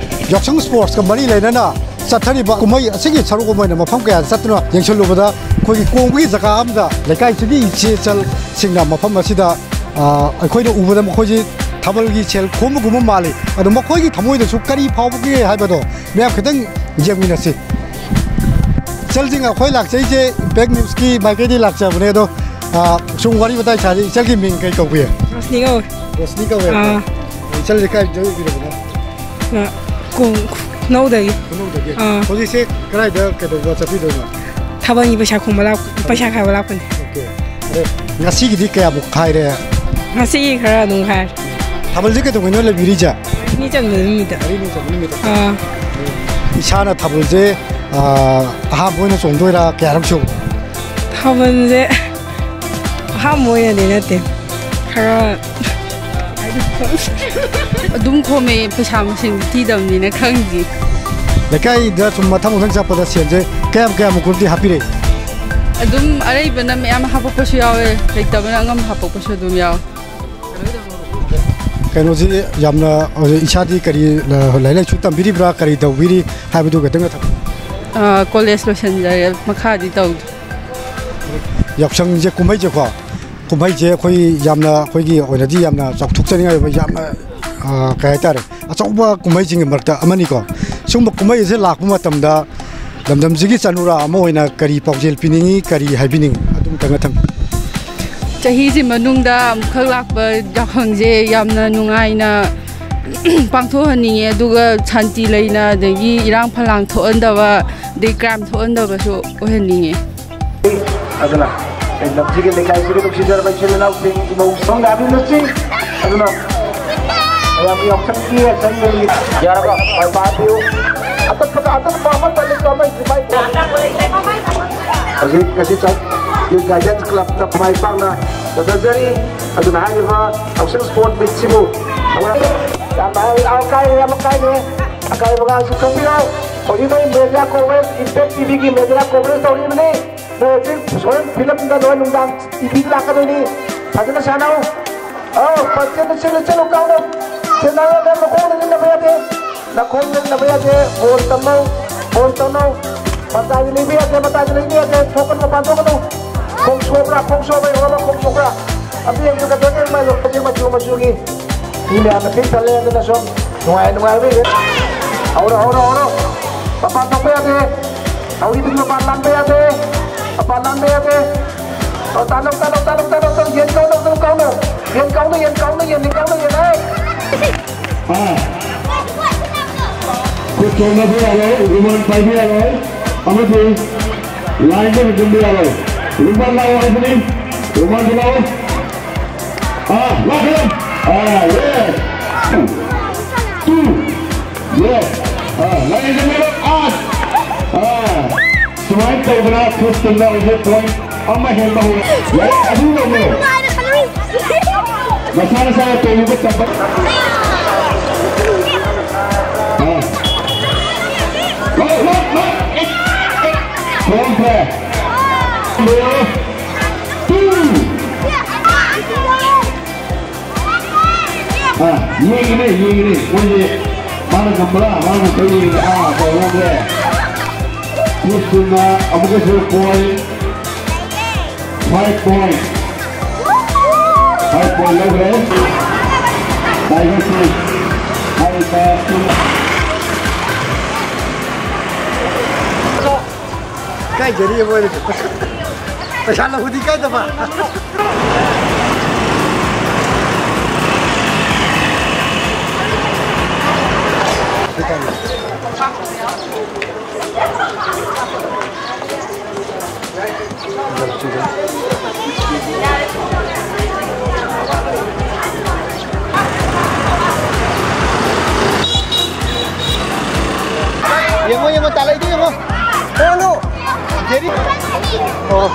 ꯌꯥꯎꯁꯪ ꯁ꯭ꯄꯣꯔꯠꯁꯀ ꯃꯔꯤ ꯂꯩꯅꯅ ꯆꯠꯊꯔꯤꯕ ꯀꯨꯝꯍꯩ ꯑꯁꯤꯒꯤ ꯁꯔꯨꯛ ꯑꯃ ꯑꯣꯏꯅ ꯃꯐꯝ ꯀꯌꯥꯗ ꯆꯠꯇꯨꯅ ꯌꯦꯡꯁꯤꯜꯂꯨꯕꯗ ꯑꯩꯈꯣꯏꯒꯤ ꯀꯣꯡꯕꯒꯤ ꯖꯒꯥ ꯑꯃꯗ ꯂꯩꯀꯥꯏꯁꯤꯒꯤ ꯏꯆꯦ ꯏꯆꯜꯁꯤꯡꯅ ꯃꯐꯝ ꯑꯁꯤꯗ, ꯑ, ꯑꯩꯈꯣꯏꯅ ꯎꯕꯗ ꯃꯈꯣꯏꯁꯤ ꯊꯥꯕꯜꯒꯤ ꯁꯦꯜ ꯈꯣꯝꯕꯒꯨꯝꯕ ꯃꯥꯜꯂꯤ꯫ ꯑꯗꯣ ꯃꯈꯣꯏꯒꯤ ꯊꯃꯣꯏꯗꯁꯨ ꯀꯔꯤ ꯐꯥꯎꯕꯒꯦ ꯍꯥꯏꯕꯗꯣ ꯃꯌꯥꯝ ꯈꯤꯇꯪ ꯌꯦꯡꯃꯤꯟꯅꯁꯤ꯫ ꯏꯆꯜꯁꯤꯡ, ꯑꯩꯈꯣꯏ ꯂꯥꯛꯆꯩꯁꯦ ꯏꯝꯄꯦꯛ ꯅ꯭ꯌꯨꯁꯀꯤ ꯃꯥꯏꯀꯩꯗꯒꯤ ꯂꯥꯛꯆꯕꯅꯦ꯫ ꯑꯗꯣ, ꯑ, ꯁꯨꯝ ꯋꯥꯔꯤ ꯋꯥꯇꯥꯏ ꯁꯥꯁꯤ꯫ ꯏꯆꯜꯒꯤ ꯃꯤꯡ ꯀꯩ ꯀꯧꯕꯤ? ꯔꯣꯁꯅꯤ ꯀꯧꯋꯦ꯫ ꯔꯣꯁꯅꯤ ꯀꯧꯋꯦ꯫ ꯑꯥ꯫ ꯏꯆꯜꯁꯦ ꯀꯥꯏꯗ ꯑꯣꯏꯕꯤꯔꯕꯅꯣ? ꯑ, ꯀꯣꯡ-, ꯈꯨꯅꯧꯗꯒꯤ꯫ ꯈꯨꯅꯧꯗꯒꯤ꯫ ꯑꯥ꯫ ꯍꯧꯖꯤꯛꯁꯦ ꯀꯗꯥꯏꯗ ꯀꯩꯗꯧꯕ ꯆꯠꯄꯤꯗꯣꯏꯅꯣ? ꯊꯥꯕꯜꯒꯤ ꯄꯩꯁꯥ ꯈꯣꯝꯕ ꯂꯥꯛ-, ꯄꯩꯁꯥ ꯈꯥꯏꯕ ꯂꯥꯛꯄꯅꯦ꯫ ꯑꯣꯀꯦ꯫ ꯑꯗꯣ ꯉꯁꯤꯒꯤꯗꯤ ꯀꯌꯥꯃꯨꯛ ꯈꯥꯏꯔꯦ? ꯉꯁꯤꯒꯤ ꯈꯔ ꯑꯗꯨꯝ ꯈꯥꯏꯔꯦ꯫ ꯊꯥꯕꯜꯁꯦ ꯀꯩꯗꯧꯉꯩꯅꯣ ꯂꯩꯕꯤꯔꯤꯁꯦ? ꯅꯤꯅꯤ ꯆꯟꯕ ꯅꯨꯃꯤꯠꯇ꯫ ꯃꯔꯤꯅꯤ ꯆꯟꯕ ꯅꯨꯃꯤꯠꯇ꯫ ꯑꯥ꯫ ꯏꯁꯥꯅ ꯊꯥꯕꯜꯁꯦ, ꯑꯥ, ꯑꯍꯥꯟꯕ ꯑꯣꯏꯅ ꯆꯣꯡꯗꯣꯏꯔꯥ? ꯀꯌꯥꯔꯛ ꯁꯨ? ꯊꯥꯕꯜꯁꯦ ꯑꯍꯥꯟꯕ ꯑꯣꯏꯅꯗꯤ ꯅꯠꯇꯦ꯫ ꯈꯔ ꯑꯗꯨꯝ ꯈꯣꯝꯃꯦ, ꯄꯩꯁꯥ ꯃꯁꯤꯡ ꯊꯤꯗꯕꯅꯤꯅ ꯈꯪꯗꯦ꯫ ꯂꯩꯀꯥꯏꯗ ꯁꯨꯝ ꯃꯊꯪ ꯃꯊꯪ ꯆꯠꯄꯗ ꯁꯦꯟꯁꯦ ꯀꯌꯥꯝ ꯀꯌꯥꯃꯨꯛꯀꯨꯝꯗꯤ ꯍꯥꯞꯄꯤꯔꯛꯏ? ꯑꯗꯨꯝ ꯑꯔꯩꯕꯅ ꯃꯌꯥꯝ ꯍꯥꯄꯛꯄꯁꯨ ꯌꯥꯎꯋꯦ, ꯂꯩꯇꯕꯅ ꯑꯉꯝꯕ ꯍꯥꯄꯛꯄꯁꯨ ꯑꯗꯨꯝ ꯌꯥꯎꯋꯦ꯫ ꯀꯩꯅꯣꯁꯤ ꯌꯥꯝꯅ, ꯏꯁꯥꯗꯤ ꯀꯔꯤ, ꯂꯥꯏꯔꯤꯛ ꯂꯥꯏꯁꯨ ꯇꯝꯕꯤꯔꯤꯕ꯭ꯔꯥ, ꯀꯔꯤ ꯇꯧꯕꯤꯔꯤ ꯍꯥꯏꯕꯗꯨ ꯈꯤꯇꯪꯒ ꯊꯝꯕꯤꯌꯨ꯫ ꯑꯥ, ꯀꯣꯂꯦꯖ ꯂꯣꯏꯁꯤꯟꯖꯔꯦ, ꯃꯈꯥꯗꯤ ꯇꯧꯗ꯭ꯔꯦ꯫ ꯌꯥꯎꯁꯪꯁꯦ, ꯀꯨꯝꯍꯩꯁꯦꯀꯣ, ꯀꯨꯝꯍꯩꯁꯦ ꯑꯩꯈꯣꯏ ꯌꯥꯝꯅ, ꯑꯩꯈꯣꯏꯒꯤ ꯑꯣꯏꯅꯗꯤ ꯌꯥꯝꯅ ꯆꯥꯎꯊꯣꯛꯆꯅꯤꯡꯉꯥꯏ ꯑꯣꯏꯕ, ꯌꯥꯝꯅ, ꯑ, ꯀꯩ ꯍꯥꯏꯇꯥꯔꯦ, ꯑꯆꯧꯕ ꯀꯨꯝꯍꯩꯁꯤꯡꯒꯤ ꯃꯔꯛꯇ ꯑꯃꯅꯤꯀꯣ꯫ ꯁꯤꯒꯨꯝꯕ ꯀꯨꯝꯍꯩ ꯑꯁꯤ ꯂꯥꯛꯄ ꯃꯇꯝꯗ ꯂꯝꯗꯝꯁꯤꯒꯤ ꯆꯅꯨꯔꯥ ꯑꯃ ꯑꯣꯏꯅ ꯀꯔꯤ ꯄꯥꯎꯖꯦꯜ ꯄꯤꯅꯤꯡꯉꯤ, ꯀꯔꯤ ꯍꯥꯏꯕꯤꯅꯤꯡꯉꯤ? ꯑꯗꯨꯝꯇꯪꯒ ꯊꯝꯕꯤꯌꯨ꯫ ꯆꯍꯤꯁꯤ ꯃꯅꯨꯡꯗ ꯑꯃꯨꯛꯈꯛ ꯂꯥꯛꯄ ꯌꯥꯎꯁꯪꯁꯦ ꯌꯥꯝꯅ ꯅꯨꯡꯉꯥꯏꯅ ꯄꯥꯡꯊꯣꯛꯍꯟꯅꯤꯡꯉꯦ, ꯑꯗꯨꯒ ꯁꯥꯟꯇꯤ ꯂꯩꯅ, ꯑꯗꯒꯤ ꯏꯔꯥꯡ ꯐꯂꯥꯡ ꯊꯣꯛꯍꯟꯗꯕ, ꯑꯗꯩ ꯀ꯭ꯔꯥꯏꯝ ꯊꯣꯛꯍꯟꯗꯕꯁꯨ ꯑꯣꯏꯍꯟꯅꯤꯡꯉꯦ꯫ ꯑꯗꯨꯅ ꯑꯩ ꯂꯝꯁꯤꯒꯤ ꯂꯩꯀꯥꯏꯁꯤꯒꯤ ꯅꯨꯡꯁꯤꯖꯔꯕ ꯏꯆꯤꯜ ꯏꯅꯥꯎꯁꯤꯡ, ꯏꯃꯧ ꯁꯣꯝꯗ ꯍꯥꯞꯄꯤꯕꯁꯤ, ꯑꯗꯨꯅ ꯃꯌꯥꯝꯒꯤ ꯌꯥꯎꯁꯪꯒꯤ ꯑꯁꯪꯕꯒꯤ ꯌꯥꯔꯕ ꯃꯥꯏ ꯄꯥꯛꯄꯤꯌꯨ꯫ ꯑꯇꯞꯄꯗ ꯑꯇꯞꯄ ꯑꯃ ꯆꯠꯂꯁꯨ ꯑꯃ ꯏꯁꯨ ꯃꯥꯏ ꯄꯥꯛ-, ꯍꯧꯖꯤꯛ ꯉꯁꯤ ꯆꯠ-, Youth Guidance Clubꯇ ꯃꯥꯏ ꯄꯥꯛꯅ ꯆꯠꯊꯖꯔꯤ꯫ ꯑꯗꯨꯅ ꯍꯥꯏꯔꯤꯕ ꯌꯥꯎꯁꯪ ꯁ꯭ꯄꯣꯔꯠ ꯃꯤꯠꯁꯤꯕꯨ ꯌꯥꯝꯅ ꯍꯔꯥꯎ-, ꯀꯥꯏꯔꯦ, ꯌꯥꯝ ꯀꯥꯏꯔꯦ꯫ ꯑꯀꯥꯏꯕꯒꯁꯨ ꯈꯪꯕꯤꯔꯣ꯫ ꯍꯧꯖꯤꯛ ꯃꯣꯏ ꯃꯦꯗꯤꯌꯥ ꯀꯣꯚꯔꯦꯖ, ꯏꯝꯄꯦꯛ ꯇꯤꯚꯤꯒꯤ ꯃꯦꯗꯤꯌꯥ ꯀꯣꯚꯔꯦꯖ ꯇꯧꯔꯤꯕꯅꯤ꯫ ꯅꯣꯏ ꯍꯧꯖꯤꯛ ꯍꯣꯔꯦꯟ ꯐꯤꯂꯝꯗ ꯅꯣꯏ ꯅꯨꯡꯗꯥꯡ ꯇꯤꯚꯤꯗ ꯂꯥꯛꯀꯗꯣꯏꯅꯤ꯫ ꯐꯖꯅ ꯁꯥꯟꯅꯧ꯫ ꯑꯧ, ꯆꯦꯜꯂꯨ, ꯆꯦꯜꯂꯨ, ꯆꯦꯜꯂꯨ, ꯀꯥꯎꯅꯧ꯫ ꯆꯦꯟꯅꯔꯒ ꯅꯈꯣꯡꯅ ꯅꯤꯡꯅꯕ ꯌꯥꯗꯦ꯫ ꯅꯈꯣꯡꯅ ꯅꯤꯡꯅꯕ ꯌꯥꯗꯦ꯫ ꯕꯣꯜ ꯇꯝꯃꯧ, ꯕꯣꯜ ꯇꯝꯃꯧ꯫ ꯃꯇꯥꯏꯗ ꯂꯩꯕ ꯌꯥꯗꯦ, ꯃꯇꯥꯏꯗ ꯂꯩꯕ ꯌꯥꯗꯦ꯫ ꯊꯣꯛꯀꯅꯨ, ꯃꯄꯥꯟ ꯊꯣꯛꯀꯅꯨ꯫ ꯈꯣꯡ ꯁꯣꯛꯄ꯭ꯔꯥ, ꯈꯣꯡ ꯁꯣꯛꯄ꯭ꯔꯥ, ꯌꯦꯡꯉꯣ, ꯈꯣꯡ ꯁꯣꯛꯄ꯭ꯔꯥ? ꯑꯝꯇ ꯌꯦꯡꯕꯤꯌꯨ, ꯀꯟꯇ꯭ꯔꯣꯜ ꯇꯧꯕꯤꯌꯨ, ꯃꯆꯨ, ꯃꯆꯨ, ꯃꯆꯨꯒꯤ꯫ ꯃꯤ ꯃꯌꯥꯝꯅ ꯄꯤꯛ ꯊꯜꯂꯦ, ꯑꯗꯨꯅ ꯁꯨꯝ ꯅꯨꯡꯉꯥꯏ ꯅꯨꯡꯉꯥꯏꯕ ꯏꯚꯦꯟ꯫ ꯍꯧꯔꯣ, ꯍꯧꯔꯣ, ꯍꯧꯔꯣ꯫ ꯃꯄꯥꯟ ꯊꯣꯛꯄ ꯌꯥꯗꯦ꯫ ꯊꯧꯔꯤꯗꯨꯒꯤ ꯃꯄꯥꯟ ꯂꯥꯟꯕ ꯌꯥꯗꯦ꯫ ꯃꯄꯥꯟ ꯂꯥꯟꯕ ꯌꯥꯗꯦ꯫ ꯑꯣ, ꯇꯥꯅꯧ, ꯇꯥꯅꯧ, ꯇꯥꯅꯧ, ꯇꯥꯅꯧ, ꯇꯥꯅꯧ꯫ ꯌꯦꯟ ꯀꯧꯅꯧ, ꯌꯦꯟ ꯀꯧꯅꯧ꯫ ꯌꯦꯟ ꯀꯧꯅꯧ, ꯌꯦꯟ ꯀꯧꯅꯧ, ꯌꯦꯟ, ꯌꯦꯟ ꯀꯧꯅꯧ, ꯌꯦꯟ, ꯍꯦ! ꯑꯥ꯫ ꯈꯨꯠ ꯁꯣꯛꯅꯕ ꯌꯥꯔꯣꯏ, ꯔꯨꯃꯥꯜ ꯄꯥꯏꯕ ꯌꯥꯔꯣꯏ, ꯑꯃꯗꯤ ꯂꯥꯏꯟꯗ ꯍꯨꯟꯖꯤꯟꯕ ꯌꯥꯔꯣꯏ꯫ ꯔꯨꯃꯥꯜ ꯂꯥꯛꯑꯣ ꯍꯥꯏꯕꯅꯤ, ꯔꯨꯃꯥꯜꯗꯨ ꯂꯥꯛꯑꯣ꯫ ꯑꯥ, ꯂꯥꯛꯈ꯭ꯔꯦ꯫ ꯑꯥ, ꯌꯦꯁ꯫ ꯇꯨ꯫ ꯌꯦꯁ꯫ ꯑꯥ, ꯂꯥꯏꯟꯗ ꯂꯩꯔꯣ꯫ ꯑꯥ꯫ ꯑꯥ꯫ ꯁꯨꯃꯥꯏꯅ ꯇꯧꯗꯅ ꯈꯨꯠ ꯇꯨꯝꯅ ꯍꯧꯖꯤꯛ ꯄꯣꯏꯟ ꯑꯃ ꯍꯦꯟꯕ ꯍꯧꯔꯦ꯫ ꯌꯥꯔꯦ, ꯑꯗꯨ ꯇꯧꯕꯤꯔꯣ꯫ ꯃꯁꯥ ꯃꯁꯥꯅ ꯇꯣꯡꯉꯤꯕ ꯆꯝꯄꯜ꯫ ꯑꯥ꯫ ꯂꯣꯏ, ꯂꯣꯏ, ꯂꯣꯏ꯫ ꯑꯦ, ꯑꯦ꯫ ꯊꯣꯡꯈ꯭ꯔꯦ꯫ ꯇꯨ꯫ ꯑꯥ, ꯌꯦꯡꯉꯤꯅꯦ, ꯌꯦꯡꯉꯤꯅꯦ꯫ ꯃꯣꯏꯁꯦ ꯃꯥꯅ ꯉꯝꯕ꯭ꯔꯥ, ꯃꯥꯅ ꯉꯝꯕ꯭ꯔꯥ ꯌꯦꯡꯉꯤꯅꯦ꯫ ꯑꯥ, ꯇꯧꯔꯝꯃꯦ꯫ ꯄꯨꯁꯇꯨꯅ ꯑꯃꯨꯛꯀꯁꯨ point. Five point. Five point ꯂꯧꯈ꯭ꯔꯦ꯫ Tiger Team꯫ ꯍꯥꯏꯔꯤꯕ team ꯀꯥꯏꯖꯔꯤ ꯃꯣꯏꯅ꯫ ꯄꯩꯁꯥ ꯂꯧꯕꯗꯤ ꯀꯥꯏꯗꯕ꯫ ꯌꯦꯡꯉꯣ, ꯌꯦꯡꯉꯣ, ꯇꯥꯂꯛꯏꯗꯣ ꯌꯦꯡꯉꯣ꯫ ꯀꯅꯥꯅꯣ? ꯖꯦꯔꯤ꯫ ꯑꯣ꯫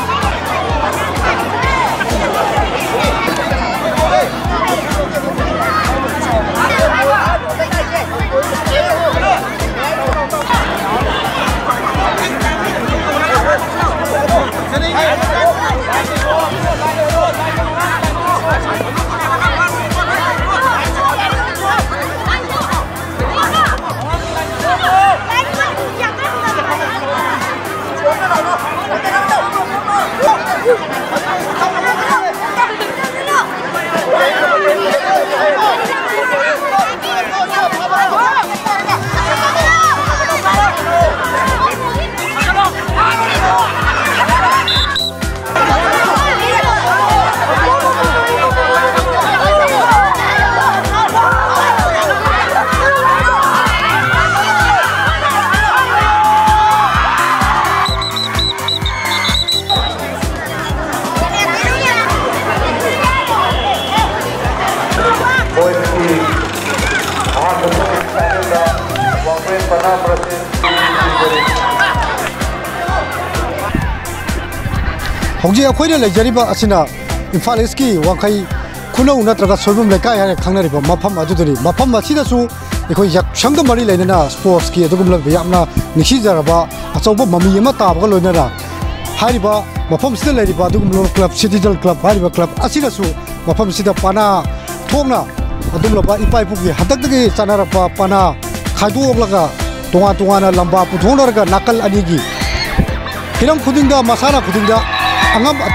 ꯃꯣꯏꯒꯤ ꯑꯍꯥꯟꯕ ꯁꯦꯃꯤꯐꯥꯏꯅꯦꯜꯗ ꯋꯥꯡꯕ꯭ꯔꯦꯟ ꯄꯅꯥ ꯕ꯭ꯔꯥꯖꯤꯜ ꯍꯧꯖꯤꯛ ꯑꯩꯈꯣꯏꯅ ꯂꯩꯖꯔꯤꯕ ꯑꯁꯤꯅ ꯏꯝꯐꯥꯜ ꯏꯁꯀꯤ ꯋꯥꯡꯈꯩ ꯈꯨꯅꯧ ꯅꯠꯇ꯭ꯔꯒ ꯁꯣꯏꯕꯝ ꯂꯩꯀꯥꯏ ꯍꯥꯏꯅ ꯈꯪꯅꯔꯤꯕ ꯃꯐꯝ ꯑꯗꯨꯗꯅꯤ꯫ ꯃꯐꯝ ꯑꯁꯤꯗꯁꯨ ꯑꯩꯈꯣꯏ ꯌꯥꯎꯁꯪꯒ ꯃꯔꯤ ꯂꯩꯅꯅ ꯁ꯭ꯄꯣꯔꯠꯁꯀꯤ ꯑꯗꯨꯒꯨꯝꯂꯕ ꯌꯥꯝꯅ ꯅꯤꯡꯁꯤꯡꯖꯔꯕ ꯑꯆꯧꯕ ꯃꯃꯤ ꯑꯃ ꯇꯥꯕꯒ ꯂꯣꯏꯅꯅ ꯍꯥꯏꯔꯤꯕ ꯃꯐꯝꯁꯤꯗ ꯂꯩꯔꯤꯕ ꯑꯗꯨꯒꯨꯝꯂꯕ ꯀ꯭ꯂꯕ, ꯁꯤꯇꯤꯖꯟ ꯀ꯭ꯂꯕ ꯍꯥꯏꯔꯤꯕ ꯀ꯭ꯂꯕ ꯑꯁꯤꯅꯁꯨ ꯃꯐꯝꯁꯤꯗ ꯄꯅꯥ ꯊꯣꯛꯅ ꯑꯗꯨꯒꯨꯝꯂꯕ ꯏꯄꯥ ꯏꯄꯨꯒꯤ ꯍꯟꯗꯛꯇꯒꯤ ꯆꯠꯅꯔꯛꯄ ꯄꯅꯥ ꯈꯥꯏꯗꯣꯛꯂꯒ ꯇꯣꯉꯥꯟ ꯇꯣꯉꯥꯟꯅ ꯂꯝꯕꯥ ꯄꯨꯊꯣꯛꯅꯔꯒ ꯅꯥꯀꯜ ꯑꯅꯤꯒꯤ ꯍꯤꯔꯝ ꯈꯨꯗꯤꯡꯗ, ꯃꯁꯥꯟꯅ ꯈꯨꯗꯤꯡꯗ ꯑꯉꯝ-,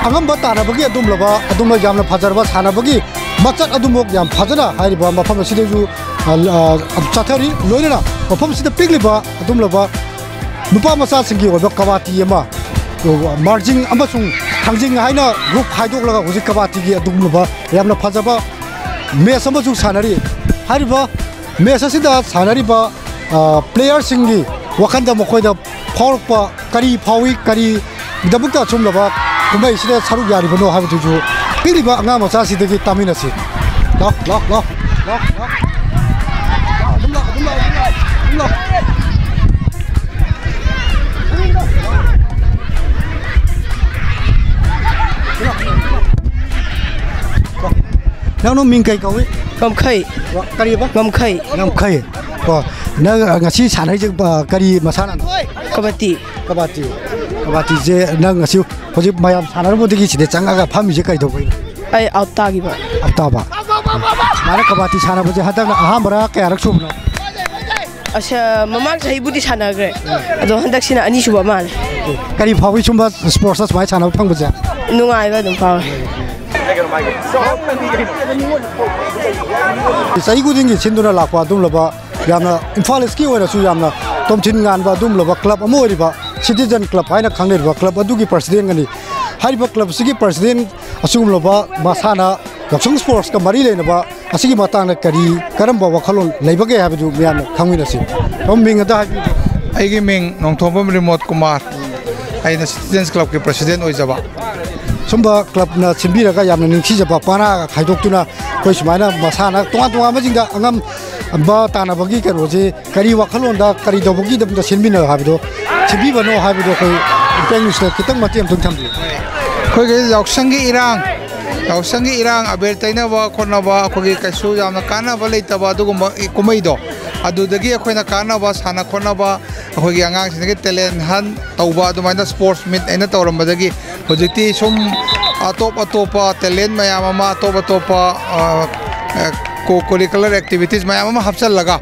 ꯑꯉꯝꯕ ꯇꯥꯟꯅꯕꯒꯤ ꯑꯗꯨꯒꯨꯝꯂꯕ, ꯑꯗꯨꯝꯅ ꯌꯥꯝꯅ ꯐꯖꯔꯕ ꯁꯥꯟꯅꯕꯒꯤ ꯃꯆꯠ ꯑꯗꯨꯃꯛ ꯌꯥꯝ ꯐꯖꯅ ꯍꯥꯏꯔꯤꯕ ꯃꯐꯝ ꯑꯁꯤꯗꯁꯨ, ꯑ, ꯑ, ꯆꯠꯊꯔꯤ꯫ ꯂꯣꯏꯅꯅ ꯃꯐꯝ ꯑꯁꯤꯗ ꯄꯤꯛꯂꯤꯕ ꯑꯗꯨꯒꯨꯝꯂꯕ ꯅꯨꯄꯥ ꯃꯆꯥꯁꯤꯡꯒꯤ ꯑꯣꯏꯕ ꯀꯕꯥꯇꯤ ꯑꯃ, ꯃꯥꯔꯖꯤꯡ ꯑꯃꯁꯨꯡ ꯊꯥꯡꯖꯤꯡ ꯍꯥꯏꯅ ꯒ꯭ꯔꯨꯞ ꯈꯥꯏꯗꯣꯛꯂꯒ ꯍꯧꯖꯤꯛ ꯀꯕꯥꯇꯤꯒꯤ ꯑꯗꯨꯒꯨꯝꯂꯕ ꯌꯥꯝꯅ ꯐꯖꯕ ꯃꯦꯠꯆ ꯑꯃꯁꯨ ꯁꯥꯟꯅꯔꯤ꯫ ꯍꯥꯏꯔꯤꯕ ꯃꯦꯠꯆ ꯑꯁꯤꯗ ꯁꯥꯟꯅꯔꯤꯕ, ꯑ, ꯄ꯭ꯂꯦꯌꯔꯁꯤꯡꯒꯤ ꯋꯥꯈꯜꯗ ꯃꯈꯣꯏꯗ ꯐꯥꯎꯔꯛꯄ ꯀꯔꯤ ꯐꯥꯎꯏ, ꯀꯔꯤꯒꯤꯗꯃꯛꯇ ꯑꯁꯨꯝꯂꯕ ꯀꯨꯝꯍꯩꯁꯤꯗ ꯁꯔꯨꯛ ꯌꯥꯔꯤꯕꯅꯣ ꯍꯥꯏꯕꯗꯨꯁꯨ ꯄꯤꯛꯂꯤꯕ ꯑꯉꯥꯡ ꯃꯆꯥꯁꯤꯗꯒꯤ ꯇꯥꯃꯤꯟꯅꯁꯤ꯫ ꯂꯥꯎ, ꯂꯥꯎ, ꯂꯥꯎ, ꯂꯥꯎ, ꯂꯥꯎ꯫ ꯂꯥꯎ, ꯑꯗꯨꯝ ꯂꯥꯎ, ꯑꯗꯨꯝ ꯂꯥꯎ, ꯑꯗꯨꯝ ꯂꯥꯎ꯫ ꯅꯪ, ꯅꯪ ꯃꯤꯡ ꯀꯩ ꯀꯧꯏ? ꯉꯝꯈꯩ꯫ ꯋꯥ-, ꯀꯔꯤꯕ? ꯉꯝꯈꯩ꯫ ꯉꯝꯈꯩ꯫ ꯀꯣ, ꯅꯪ, ꯑ, ꯉꯁꯤ ꯁꯥꯟꯅꯔꯤꯁꯦ, ꯑ, ꯀꯔꯤ ꯃꯁꯥꯟꯅꯅꯣ? ꯀꯕꯗꯤ꯫ ꯀꯕꯥꯇꯤ꯫ ꯀꯕꯥꯇꯤꯁꯦ ꯅꯪ ꯉꯁꯤ ꯍꯧꯖꯤꯛ ꯃꯌꯥꯝ ꯁꯥꯟꯅꯔꯝꯕꯗꯒꯤ ꯁꯤꯗ ꯆꯪꯉꯒ ꯐꯝꯃꯤꯁꯦ ꯀꯩꯗꯧꯕꯩꯅꯣ? ꯑꯩ ꯑꯥꯎꯠ ꯇꯥꯈꯤꯕ꯫ ꯑꯥꯎꯠ ꯇꯥꯕ꯫ ꯁꯨꯃꯥꯏꯅ ꯀꯕꯥꯇꯤ ꯁꯥꯟꯅꯕꯁꯦ ꯍꯟꯗꯛꯅ ꯑꯍꯥꯟꯕꯔꯥ, ꯀꯌꯥꯔꯛ ꯁꯨꯕꯅꯣ? ꯑꯁ, ꯃꯃꯥꯡ ꯆꯍꯤꯕꯨꯗꯤ ꯁꯥꯟꯅꯈ꯭ꯔꯦ꯫ ꯑꯗꯣ ꯍꯟꯗꯛꯁꯤꯅ ꯑꯅꯤꯁꯨꯕ ꯃꯥꯜꯂꯦ꯫ ꯀꯔꯤ ꯐꯥꯎꯏ ꯁꯨꯝꯕ ꯁ꯭ꯄꯣꯔꯠꯁꯇ ꯁꯨꯃꯥꯏꯅ ꯁꯥꯟꯅꯕ ꯐꯪꯕꯁꯦ? ꯅꯨꯡꯉꯥꯏꯕ ꯑꯗꯨꯝ ꯐꯥꯎꯋꯦ꯫ ꯆꯍꯤ ꯈꯨꯗꯤꯡꯒꯤ ꯁꯤꯟꯗꯨꯅ ꯂꯥꯛꯄ ꯑꯗꯨꯒꯨꯝꯂꯕ ꯌꯥꯝꯅ ꯏꯝꯐꯥꯜ ꯏꯁꯀꯤ ꯑꯣꯏꯅꯁꯨ ꯌꯥꯝꯅ ꯇꯣꯝꯊꯤꯟ ꯉꯥꯟꯕ ꯑꯗꯨꯒꯨꯝꯂꯕ ꯀ꯭ꯂꯕ ꯑꯃ ꯑꯣꯏꯔꯤꯕ ꯁꯤꯇꯤꯖꯟ ꯀ꯭ꯂꯕ ꯍꯥꯏꯅ ꯈꯪꯅꯔꯤꯕ ꯀ꯭ꯂꯕ ꯑꯗꯨꯒꯤ ꯄ꯭ꯔꯁꯤꯗꯦꯟꯒꯅꯤ꯫ ꯍꯥꯏꯔꯤꯕ ꯀ꯭ꯂꯕꯁꯤꯒꯤ ꯄ꯭ꯔꯁꯤꯗꯦꯟ ꯑꯁꯤꯒꯨꯝꯂꯕ ꯃꯁꯥꯟꯅ ꯌꯥꯎꯁꯪ ꯁ꯭ꯄꯣꯔꯠꯁꯀ ꯃꯔꯤ ꯂꯩꯅꯕ ꯑꯁꯤꯒꯤ ꯃꯇꯥꯡꯗ ꯀꯔꯤ, ꯀꯔꯝꯕ ꯋꯥꯈꯜꯂꯣꯟ ꯂꯩꯕꯒꯦ ꯍꯥꯏꯕꯗꯨ ꯃꯤꯌꯥꯝꯅ ꯈꯪꯃꯤꯟꯅꯁꯤ꯫ ꯁꯣꯝ ꯃꯤꯡ ꯑꯗ ꯍꯥꯏꯕꯤꯌꯨ꯫ ꯑꯩꯒꯤ ꯃꯤꯡ ꯅꯣꯡꯊꯣꯝꯕꯝ ꯔꯤꯃꯣꯠ ꯀꯨꯃꯥꯔ꯫ ꯑꯩꯅ ꯁꯤꯇꯤꯖꯟꯁ ꯀ꯭ꯂꯕꯀꯤ ꯄ꯭ꯔꯁꯤꯗꯦꯟ ꯑꯣꯏꯖꯕ꯫ ꯁꯨꯝꯕ ꯀ꯭ꯂꯕꯅ ꯁꯤꯟꯕꯤꯔꯒ ꯌꯥꯝꯅ ꯅꯤꯡꯊꯤꯖꯕ ꯄꯅꯥꯒ ꯈꯥꯏꯗꯣꯛꯇꯨꯅ ꯑꯩꯈꯣꯏ ꯁꯨꯃꯥꯏꯅ ꯃꯁꯥꯟꯅ ꯇꯣꯉꯥꯟ ꯇꯣꯉꯥꯟꯕꯁꯤꯡꯗ ꯑꯉꯝꯕ ꯇꯥꯟꯅꯕꯒꯤ ꯀꯩꯅꯣꯁꯤ ꯀꯔꯤ ꯋꯥꯈꯜꯂꯣꯟꯗ ꯀꯔꯤ ꯇꯧꯕꯒꯤꯗꯃꯛꯇ ꯁꯤꯟꯕꯤꯅꯣ ꯍꯥꯏꯕꯗꯣ, ꯁꯤꯟꯕꯤꯕꯅꯣ ꯍꯥꯏꯕꯗꯣ ꯑꯩꯈꯣꯏ ꯏꯝꯄꯦꯛ ꯅ꯭ꯌꯨꯁꯇ ꯈꯤꯇꯪ ꯃꯇꯦꯡ ꯑꯃꯇꯪ ꯊꯝꯕꯤꯌꯨ꯫ ꯑꯩꯈꯣꯏꯒꯤ ꯌꯥꯎꯁꯪꯒꯤ ꯏꯔꯥꯡ ꯌꯥꯎꯁꯪꯒꯤ ꯏꯔꯥꯡ, ꯑꯕꯦꯔ ꯇꯩꯅꯕ ꯈꯣꯠꯅꯕ, ꯑꯩꯈꯣꯏꯒꯤ ꯀꯩꯁꯨ ꯌꯥꯝꯅ ꯀꯥꯟꯅꯕ ꯂꯩꯇꯕ ꯑꯗꯨꯒꯨꯝꯕ ꯀꯨꯝꯍꯩꯗꯣ, ꯑꯗꯨꯗꯒꯤ ꯑꯩꯈꯣꯏꯅ ꯀꯥꯟꯅꯕ, ꯁꯥꯟꯅ ꯈꯣꯠꯅꯕ, ꯑꯩꯈꯣꯏꯒꯤ ꯑꯉꯥꯡꯁꯤꯡꯗꯒꯤ talent hunt ꯇꯧꯕ, ꯑꯗꯨꯃꯥꯏꯅ sports meet ꯑꯩꯅ ꯇꯧꯔꯝꯕꯗꯒꯤ ꯍꯧꯖꯤꯛꯇꯤ ꯁꯨꯝ ꯑꯇꯣꯞ ꯑꯇꯣꯞꯄ talent ꯃꯌꯥꯝ ꯑꯃ, ꯑꯇꯣꯞ ꯑꯇꯣꯞꯄ, ꯑ, ꯑ, co-, curricular activities ꯃꯌꯥꯝ ꯑꯃ ꯍꯥꯞꯆꯤꯜꯂꯒ,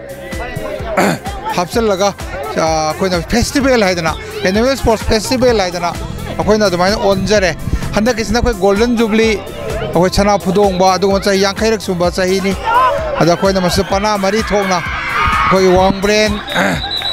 ꯍꯥꯞꯆꯤꯜꯂꯒ, ꯑ, ꯑꯩꯈꯣꯏꯅ festival ꯍꯥꯏꯗꯅ, annual sports festival ꯍꯥꯏꯗꯅ ꯑꯩꯈꯣꯏꯅ ꯑꯗꯨꯃꯥꯏꯅ ꯑꯣꯟꯖꯔꯦ꯫ ꯍꯟꯗꯛꯀꯤꯁꯤꯅ ꯑꯩꯈꯣꯏ golden jubilee, ꯑꯩꯈꯣꯏ ꯁꯅꯥ ꯐꯨꯗꯣꯡꯕ ꯑꯗꯨꯒꯨꯝꯕ ꯆꯍꯤ ꯌꯥꯡꯈꯩꯔꯛ ꯁꯨꯕ ꯆꯍꯤꯅꯤ꯫ ꯑꯗ ꯑꯩꯈꯣꯏꯅ ꯃꯁꯤꯗ ꯄꯅꯥ ꯃꯔꯤ ꯊꯣꯛꯅ, ꯑꯩꯈꯣꯏꯒꯤ ꯋꯥꯡꯕ꯭ꯔꯦꯟ,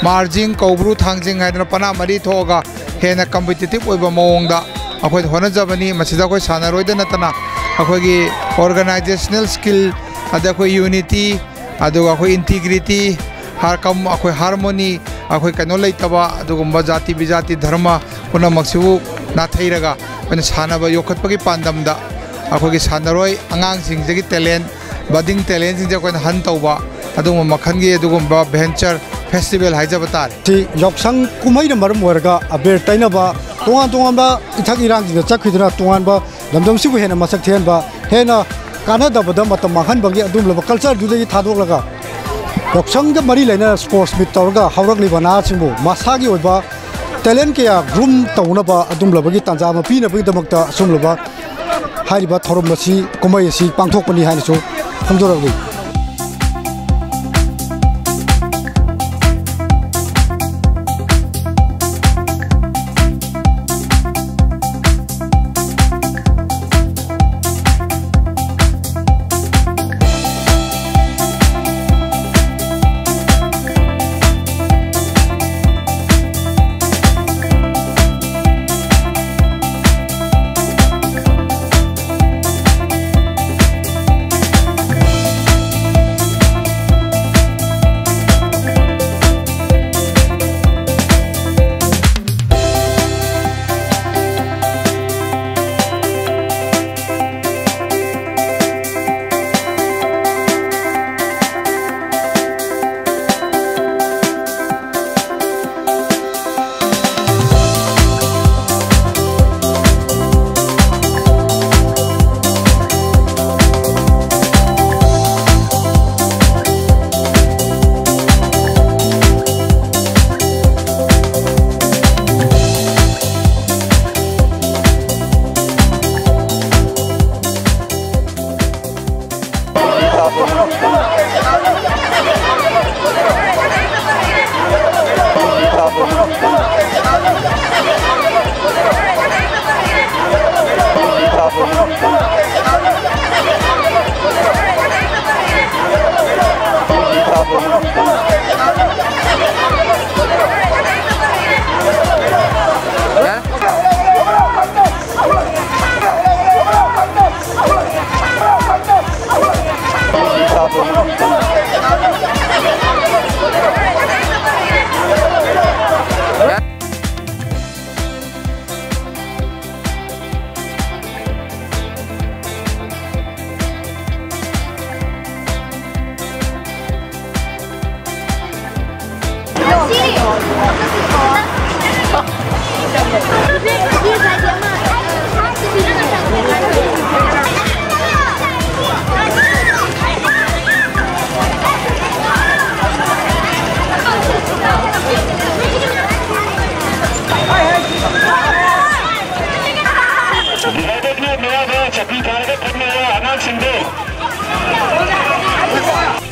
ꯃꯥꯔꯖꯤꯡ, ꯀꯧꯕ꯭ꯔꯨ, ꯊꯥꯡꯖꯤꯡ ꯍꯥꯏꯗꯅ ꯄꯅꯥ ꯃꯔꯤ ꯊꯣꯛꯑꯒ ꯍꯦꯟꯅ competitive ꯑꯣꯏꯕ ꯃꯑꯣꯡꯗ ꯑꯩꯈꯣꯏꯅ ꯍꯣꯠꯅꯖꯕꯅꯤ꯫ ꯃꯁꯤꯗ ꯑꯩꯈꯣꯏ ꯁꯥꯟꯅꯔꯣꯏꯗ ꯅꯠꯇꯅ ꯑꯩꯈꯣꯏꯒꯤ organizational skill, ꯑꯗ ꯑꯩꯈꯣꯏ unity, ꯑꯗꯨꯒ ꯑꯩꯈꯣꯏ integrity, ꯍꯥꯔ-, ꯀꯝ-, ꯑꯩꯈꯣꯏ harmony, ꯑꯩꯈꯣꯏ ꯀꯩꯅꯣ ꯂꯩꯇꯕ, ꯑꯗꯨꯒꯨꯝꯕ ꯖꯥꯇꯤ ꯕꯤꯖꯥꯇꯤ ꯙꯔꯃ ꯄꯨꯝꯅꯃꯛꯁꯤꯕꯨ ꯅꯥꯊꯩꯔꯒ ꯑꯩꯈꯣꯏꯅ ꯁꯥꯟꯅꯕ ꯌꯣꯛꯈꯠꯄꯒꯤ ꯄꯥꯟꯗꯝꯗ ꯑꯩꯈꯣꯏꯒꯤ ꯁꯥꯟꯅꯔꯣꯏ ꯑꯉꯥꯡꯁꯤꯡꯁꯤꯒꯤ talent, budding talentꯁꯤꯡꯁꯦ ꯑꯩꯈꯣꯏꯅ hunt ꯇꯧꯕ, ꯑꯗꯨꯒꯨꯝꯕ ꯃꯈꯜꯒꯤ ꯑꯗꯨꯒꯨꯝꯕ venture festival ꯍꯥꯏꯖꯕ ꯇꯥꯔꯦ꯫ ꯁꯤ ꯌꯥꯎꯁꯪ ꯀꯨꯝꯍꯩꯅ ꯃꯔꯝ ꯑꯣꯏꯔꯒ ꯑꯕꯦꯔ ꯇꯩꯅꯕ, ꯇꯣꯉꯥꯟ ꯇꯣꯉꯥꯟꯕ ꯏꯊꯛ ꯏꯔꯥꯡꯁꯤꯡꯗ ꯆꯠꯈꯤꯗꯨꯅ ꯇꯣꯉꯥꯟꯕ ꯂꯝꯗꯝꯁꯤꯕꯨ ꯍꯦꯟꯅ ꯃꯁꯛ ꯊꯤꯍꯟꯕ, ꯍꯦꯟꯅ ꯀꯥꯟꯅꯗꯕꯗ ꯃꯇꯝ ꯃꯥꯡꯍꯟꯕꯒꯤ ꯑꯗꯨꯒꯨꯝꯂꯕ cultureꯗꯨꯗꯒꯤ ꯊꯥꯗꯣꯛꯂꯒ ꯌꯥꯎꯁꯪꯒ ꯃꯔꯤ ꯂꯩꯅꯅ sports meet ꯇꯧꯔꯒ ꯍꯧꯔꯛꯂꯤꯕ ꯅꯍꯥꯁꯤꯡꯕꯨ ꯃꯁꯥꯒꯤ ꯑꯣꯏꯕ talent ꯀꯌꯥ groom ꯇꯧꯅꯕ ꯑꯗꯨꯒꯨꯝꯂꯕꯒꯤ ꯇꯥꯟꯖꯥ ꯑꯃ ꯄꯤꯅꯕꯒꯤꯗꯃꯛꯇ ꯑꯁꯨꯝꯂꯕ ꯍꯥꯏꯔꯤꯕ ꯊꯧꯔꯝ ꯑꯁꯤ, ꯀꯨꯝꯍꯩ ꯑꯁꯤ ꯄꯥꯡꯊꯣꯛꯄꯅꯤ ꯍꯥꯏꯅꯁꯨ ꯐꯣꯡꯗꯣꯔꯛꯂꯤ꯫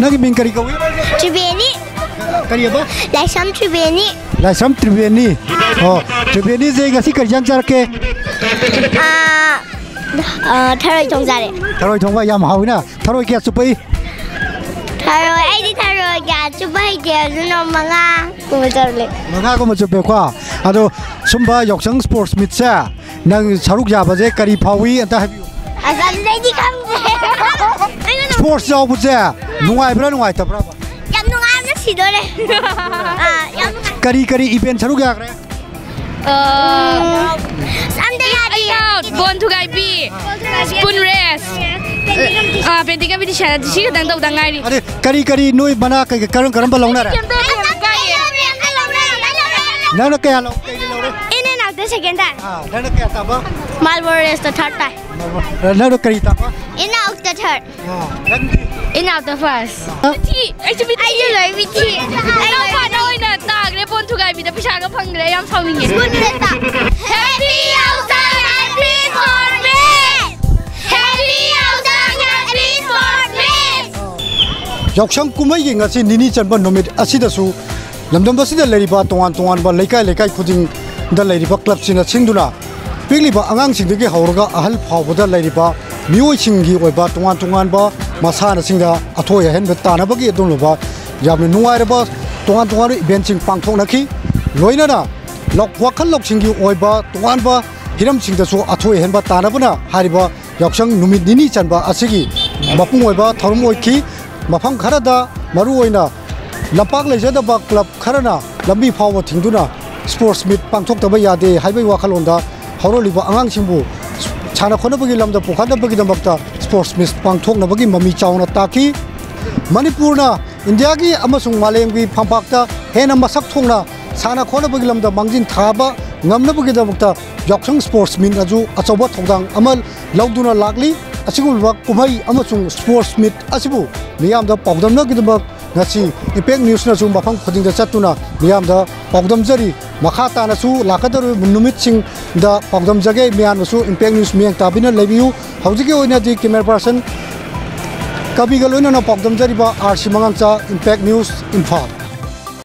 ꯅꯪꯒꯤ ꯃꯤꯡ ꯀꯔꯤ ꯀꯧꯏ? ꯇ꯭ꯔꯤꯕꯦꯅꯤ꯫ ꯀꯔꯤꯑꯕ? ꯂꯥꯏꯁ꯭ꯔꯝ ꯇ꯭ꯔꯤꯕꯦꯅꯤ꯫ ꯂꯥꯏꯁ꯭ꯔꯝ ꯇ꯭ꯔꯤꯕꯦꯅꯤ꯫ ꯑꯣ, ꯇ꯭ꯔꯤꯕꯦꯅꯤꯁꯦ ꯉꯁꯤ ꯀꯔꯤ ꯏꯟꯖꯥꯡ ꯆꯥꯔꯛꯀꯦ? ꯑꯥ, ꯑꯥ, ꯊꯔꯣꯏ ꯊꯣꯡ ꯆꯥꯔꯦ꯫ ꯊꯔꯣꯏ ꯊꯣꯡꯕ ꯌꯥꯝ ꯍꯥꯎꯋꯤꯅ꯫ ꯊꯔꯣꯏ ꯀꯌꯥ ꯆꯨꯞꯄꯛꯏ? ꯊꯔꯣꯏ, ꯑꯩꯗꯤ ꯊꯔꯣꯏ ꯀꯌꯥ ꯆꯨꯞꯄ ꯍꯩꯇꯦ, ꯑꯗꯨꯅ ꯃꯉꯥꯒꯨꯝꯕ ꯆꯠꯂꯦ꯫ ꯃꯉꯥꯒꯨꯝꯕ ꯆꯨꯞꯄꯦꯀꯣ꯫ ꯑꯗꯣ ꯁꯨꯝꯕ ꯌꯥꯎꯁꯪ ꯁ꯭ꯄꯣꯔꯠꯁ ꯃꯤꯠꯁꯦ ꯅꯪ ꯁꯔꯨꯛ ꯌꯥꯕꯁꯦ ꯀꯔꯤ ꯐꯥꯎꯏ ꯑꯝꯇ ꯍꯥꯏꯕꯤꯌꯨ꯫ ꯑꯁ, ꯑꯗꯨꯗꯩꯗꯤ ꯈꯪꯗꯦ꯫ ꯁ꯭ꯄꯣꯔꯠꯁ ꯌꯥꯎꯕꯁꯦ ꯅꯨꯡꯉꯥꯏꯕ꯭ꯔꯥ ꯅꯨꯡꯉꯥꯏꯇꯕ꯭ꯔꯥꯕ? ꯌꯥꯝ ꯅꯨꯡꯉꯥꯏꯕꯅ ꯁꯤꯗꯣꯔꯦ꯫ ꯑꯥ, ꯌꯥꯝ ꯅꯨꯡꯉꯥꯏ꯫ ꯀꯔꯤ ꯀꯔꯤ ꯏꯚꯦꯟ ꯁꯔꯨꯛ ꯌꯥꯈ꯭ꯔꯦ? ꯑꯁ, ꯑꯝꯇ ꯌꯥꯗꯦ꯫ ꯑꯩꯅ ꯕꯣꯟ ꯊꯨꯒꯥꯏꯕꯤ, ꯁ꯭ꯄꯨꯟ ꯔꯦꯁ, ꯑꯥ, ꯄꯦꯟꯇꯤꯡ ꯀꯝꯄꯤꯇꯤꯁꯟ, ꯁꯤ ꯈꯛꯇꯪ ꯇꯧꯗ ꯉꯥꯏꯔꯤ꯫ ꯑꯗꯩ ꯀꯔꯤ ꯀꯔꯤ ꯅꯣꯏ ꯃꯅꯥ ꯀꯩ ꯀꯩ ꯀꯔꯝ ꯀꯔꯝꯕ ꯂꯧꯅꯔꯦ? ꯅꯪꯅ ꯀꯌꯥ ꯂꯧ? ꯀꯩ ꯀꯩ ꯂꯧꯔꯦ? In and out the second ꯇꯥꯏ꯫ ꯑꯥ, ꯅꯪꯅ ꯀꯌꯥ ꯇꯥꯕ? Marble race ꯇ third ꯇꯥꯏ꯫ ꯅꯪꯅ ꯀꯔꯤ ꯇꯥꯕ? In and out the third꯫ ꯑꯥ, ꯅꯪꯗꯤ? In and out the first꯫ ꯍꯥ? ꯑꯩꯁꯨ ꯃꯤꯊꯤ꯫ ꯑꯩꯁꯨ ꯂꯣꯏ ꯃꯤꯊꯤ꯫ ꯏꯅꯥꯎꯄꯥꯅ ꯑꯣꯏꯅ ꯇꯥꯈ꯭ꯔꯦ, ꯕꯣꯟ ꯊꯨꯒꯥꯏꯕꯤꯗ ꯄꯩꯁꯥꯒ ꯐꯪꯈ꯭ꯔꯦ, ꯌꯥꯝ ꯁꯥꯎꯅꯤꯡꯉꯦ꯫ Happy Yawshang and Peace for Miss! Happy Yawshang and Peace for Miss! ꯌꯥꯎꯁꯪ ꯀꯨꯝꯍꯩꯒꯤ ꯉꯁꯤ ꯅꯤꯅꯤ ꯆꯟꯕ ꯅꯨꯃꯤꯠ ꯑꯁꯤꯗꯁꯨ ꯂꯝꯗꯝ ꯑꯁꯤꯗ ꯂꯩꯔꯤꯕ ꯇꯣꯉꯥꯟ ꯇꯣꯉꯥꯟꯕ ꯂꯩꯀꯥꯏ ꯂꯩꯀꯥꯏ ꯈꯨꯗꯤꯡꯗ ꯂꯩꯔꯤꯕ ꯀ꯭ꯂꯕꯁꯤꯡꯅ ꯁꯤꯟꯗꯨꯅ ꯄꯤꯛꯂꯤꯕ ꯑꯉꯥꯡꯁꯤꯡꯗꯒꯤ ꯍꯧꯔꯒ ꯑꯍꯜ ꯐꯥꯎꯕꯗ ꯂꯩꯔꯤꯕ ꯃꯤꯑꯣꯏꯁꯤꯡꯒꯤ ꯑꯣꯏꯕ ꯇꯣꯉꯥꯟ ꯇꯣꯉꯥꯟꯕ ꯃꯁꯥꯟꯅꯁꯤꯡꯗ ꯑꯊꯣꯏ ꯑꯍꯦꯟꯕ ꯇꯥꯟꯅꯕꯒꯤ ꯑꯗꯨꯒꯨꯝꯂꯕ ꯌꯥꯝꯅ ꯅꯨꯡꯉꯥꯏꯔꯕ ꯇꯣꯉꯥꯟ ꯇꯣꯉꯥꯟꯕ ꯏꯚꯦꯟꯁꯤꯡ ꯄꯥꯡꯊꯣꯛꯅꯈꯤ꯫ ꯂꯣꯏꯅꯅ ꯂꯧ-, ꯋꯥꯈꯜ ꯂꯧꯁꯤꯡꯒꯤ ꯑꯣꯏꯕ ꯇꯣꯉꯥꯟꯕ ꯍꯤꯔꯝꯁꯤꯡꯗꯁꯨ ꯑꯊꯣꯏ ꯑꯍꯦꯟꯕ ꯇꯥꯟꯅꯕꯅ ꯍꯥꯏꯔꯤꯕ ꯌꯥꯎꯁꯪ ꯅꯨꯃꯤꯠ ꯅꯤꯅꯤ ꯆꯟꯕ ꯑꯁꯤꯒꯤ ꯃꯄꯨꯡ ꯑꯣꯏꯕ ꯊꯧꯔꯝ ꯑꯣꯏꯈꯤ꯫ ꯃꯐꯝ ꯈꯔꯗ ꯃꯔꯨꯑꯣꯏꯅ ꯂꯝꯄꯥꯛ ꯂꯩꯖꯗꯕ ꯀ꯭ꯂꯕ ꯈꯔꯅ ꯂꯝꯕꯤ ꯐꯥꯎꯕ ꯊꯤꯡꯗꯨꯅ ꯁ꯭ꯄꯣꯔꯠꯁ ꯃꯤꯠ ꯄꯥꯡꯊꯣꯛꯇꯕ ꯌꯥꯗꯦ ꯍꯥꯏꯕꯒꯤ ꯋꯥꯈꯜꯂꯣꯟꯗ ꯍꯧꯔꯛꯂꯤꯕ ꯑꯉꯥꯡꯁꯤꯡꯕꯨ ꯁꯥꯟꯅ ꯈꯣꯠꯅꯕꯒꯤ ꯂꯝꯗ ꯄꯨꯈꯠꯅꯕꯒꯤꯗꯃꯛꯇ ꯁ꯭ꯄꯣꯔꯠꯁ ꯃꯤꯠ ꯄꯥꯡꯊꯣꯛꯅꯕꯒꯤ ꯃꯃꯤ ꯆꯥꯎꯅ ꯇꯥꯈꯤ꯫ ꯃꯅꯤꯄꯨꯔꯅ ꯏꯟꯗꯤꯌꯥꯒꯤ ꯑꯃꯁꯨꯡ ꯃꯥꯂꯦꯝꯒꯤ ꯐꯝꯄꯥꯛꯇ ꯍꯦꯟꯅ ꯃꯁꯛ ꯊꯣꯛꯅ ꯁꯥꯟꯅ ꯈꯣꯠꯅꯕꯒꯤ ꯂꯝꯗ ꯃꯥꯡꯖꯤꯟ ꯊꯥꯕ ꯉꯝꯅꯕꯒꯤꯗꯃꯛꯇ ꯌꯥꯎꯁꯪ ꯁ꯭ꯄꯣꯔꯠꯁ ꯃꯤꯠ ꯑꯗꯨ ꯑꯆꯧꯕ ꯊꯧꯗꯥꯡ ꯑꯃ ꯂꯧꯗꯨꯅ ꯂꯥꯛꯂꯤ꯫ ꯑꯁꯤꯒꯨꯝꯂꯕ ꯀꯨꯝꯍꯩ ꯑꯃꯁꯨꯡ ꯁ꯭ꯄꯣꯔꯠꯁ ꯃꯤꯠ ꯑꯁꯤꯕꯨ ꯃꯤꯌꯥꯝꯗ ꯄꯥꯎꯗꯝꯅꯕꯒꯤꯗꯃꯛ ꯉꯁꯤ ꯏꯝꯄꯦꯛ ꯅ꯭ꯌꯨꯁꯅꯁꯨ ꯃꯐꯝ ꯈꯨꯗꯤꯡꯗ ꯆꯠꯇꯨꯅ ꯃꯤꯌꯥꯝꯗ ꯄꯥꯎꯗꯝꯖꯔꯤ꯫ ꯃꯈꯥ ꯇꯥꯅꯁꯨ ꯂꯥꯛꯀꯗꯧꯔꯤꯕ ꯅꯨꯃꯤꯠꯁꯤꯡꯗ ꯄꯥꯎꯗꯝꯖꯒꯦ꯫ ꯃꯤꯌꯥꯝꯅꯁꯨ ꯏꯝꯄꯦꯛ ꯅ꯭ꯌꯨꯁ ꯃꯤꯠꯌꯦꯡ ꯇꯥꯕꯤꯅ ꯂꯩꯕꯤꯌꯨ꯫ ꯍꯧꯖꯤꯛꯀꯤ ꯑꯣꯏꯅꯗꯤ ꯀꯦꯃꯦꯔꯥ ꯄꯥꯔꯁꯟ ꯀꯕꯤꯒ ꯂꯣꯏꯅꯅ ꯄꯥꯎꯗꯝꯖꯔꯤꯕ R C ꯃꯉꯥꯡꯆꯥ, Impact News, Imphal.